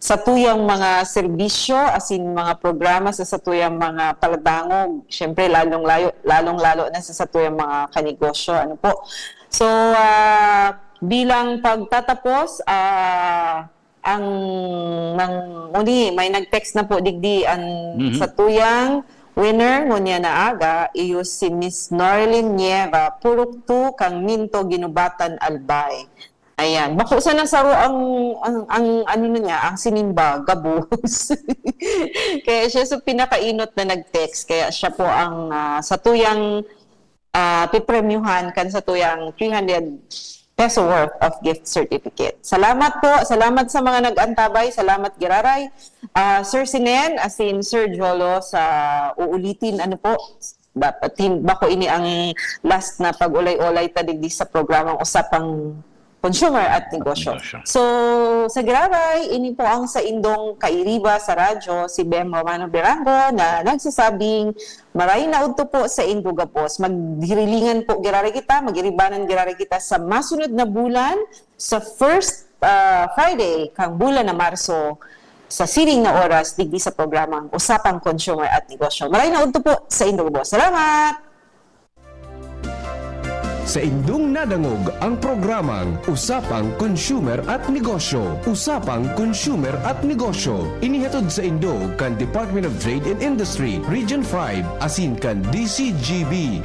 satuyang mga serbisyo asin mga programa sa satuyang mga palatangog. Siyempre, lalong layo, lalong lalo na sa satuyang mga kanegosyo. Ano po? So, ah, bilang pagtatapos, ah, ang nang uni, may nag-text na po digdi ang Mhm. satuyang winner ngunyan na aga, iyo si Miss Norlin Nieva, Purok two, kang Minto, Ginubatan, Albay. Ayan. Bako sana saro ang, ang, ang ano na niya, ang sinimba, gabos. Kaya siya sa pinakainot na nag-text. Kaya siya po ang ah, satuyang ah, pipremyuhan kan satuyang three hundred peso worth of gift certificate. Salamat po. Salamat sa mga nag-antabay. Salamat, giraray. Ah, Sir Sinen, asin Sir Jolo, sa uulitin, ano po, dapat hin-, bako ini ang last na pag-ulay-ulay ta digdi sa programang Usapang Consumer at Negosyo. Negosyo. So, sa giraray, ini po ang saindong kairiba sa radyo, si Bem Romano Berango, na nagsasabing, maray na udto po sa indo gabos. Maghirilingan po giraray kita, mag-iribanan giraray kita sa masunod na bulan, sa first ah, Friday, kang bulan na Marso, sa siring na oras, digdi sa programang Usapang Consumer at Negosyo. Maray na udto po sa indo gabos. Salamat! Saindong nadangog ang programang Usapang Consumer at Negosyo. Usapang Consumer at Negosyo, inihatod saindo kan Department of Trade and Industry, Region five, asin kan D C G B.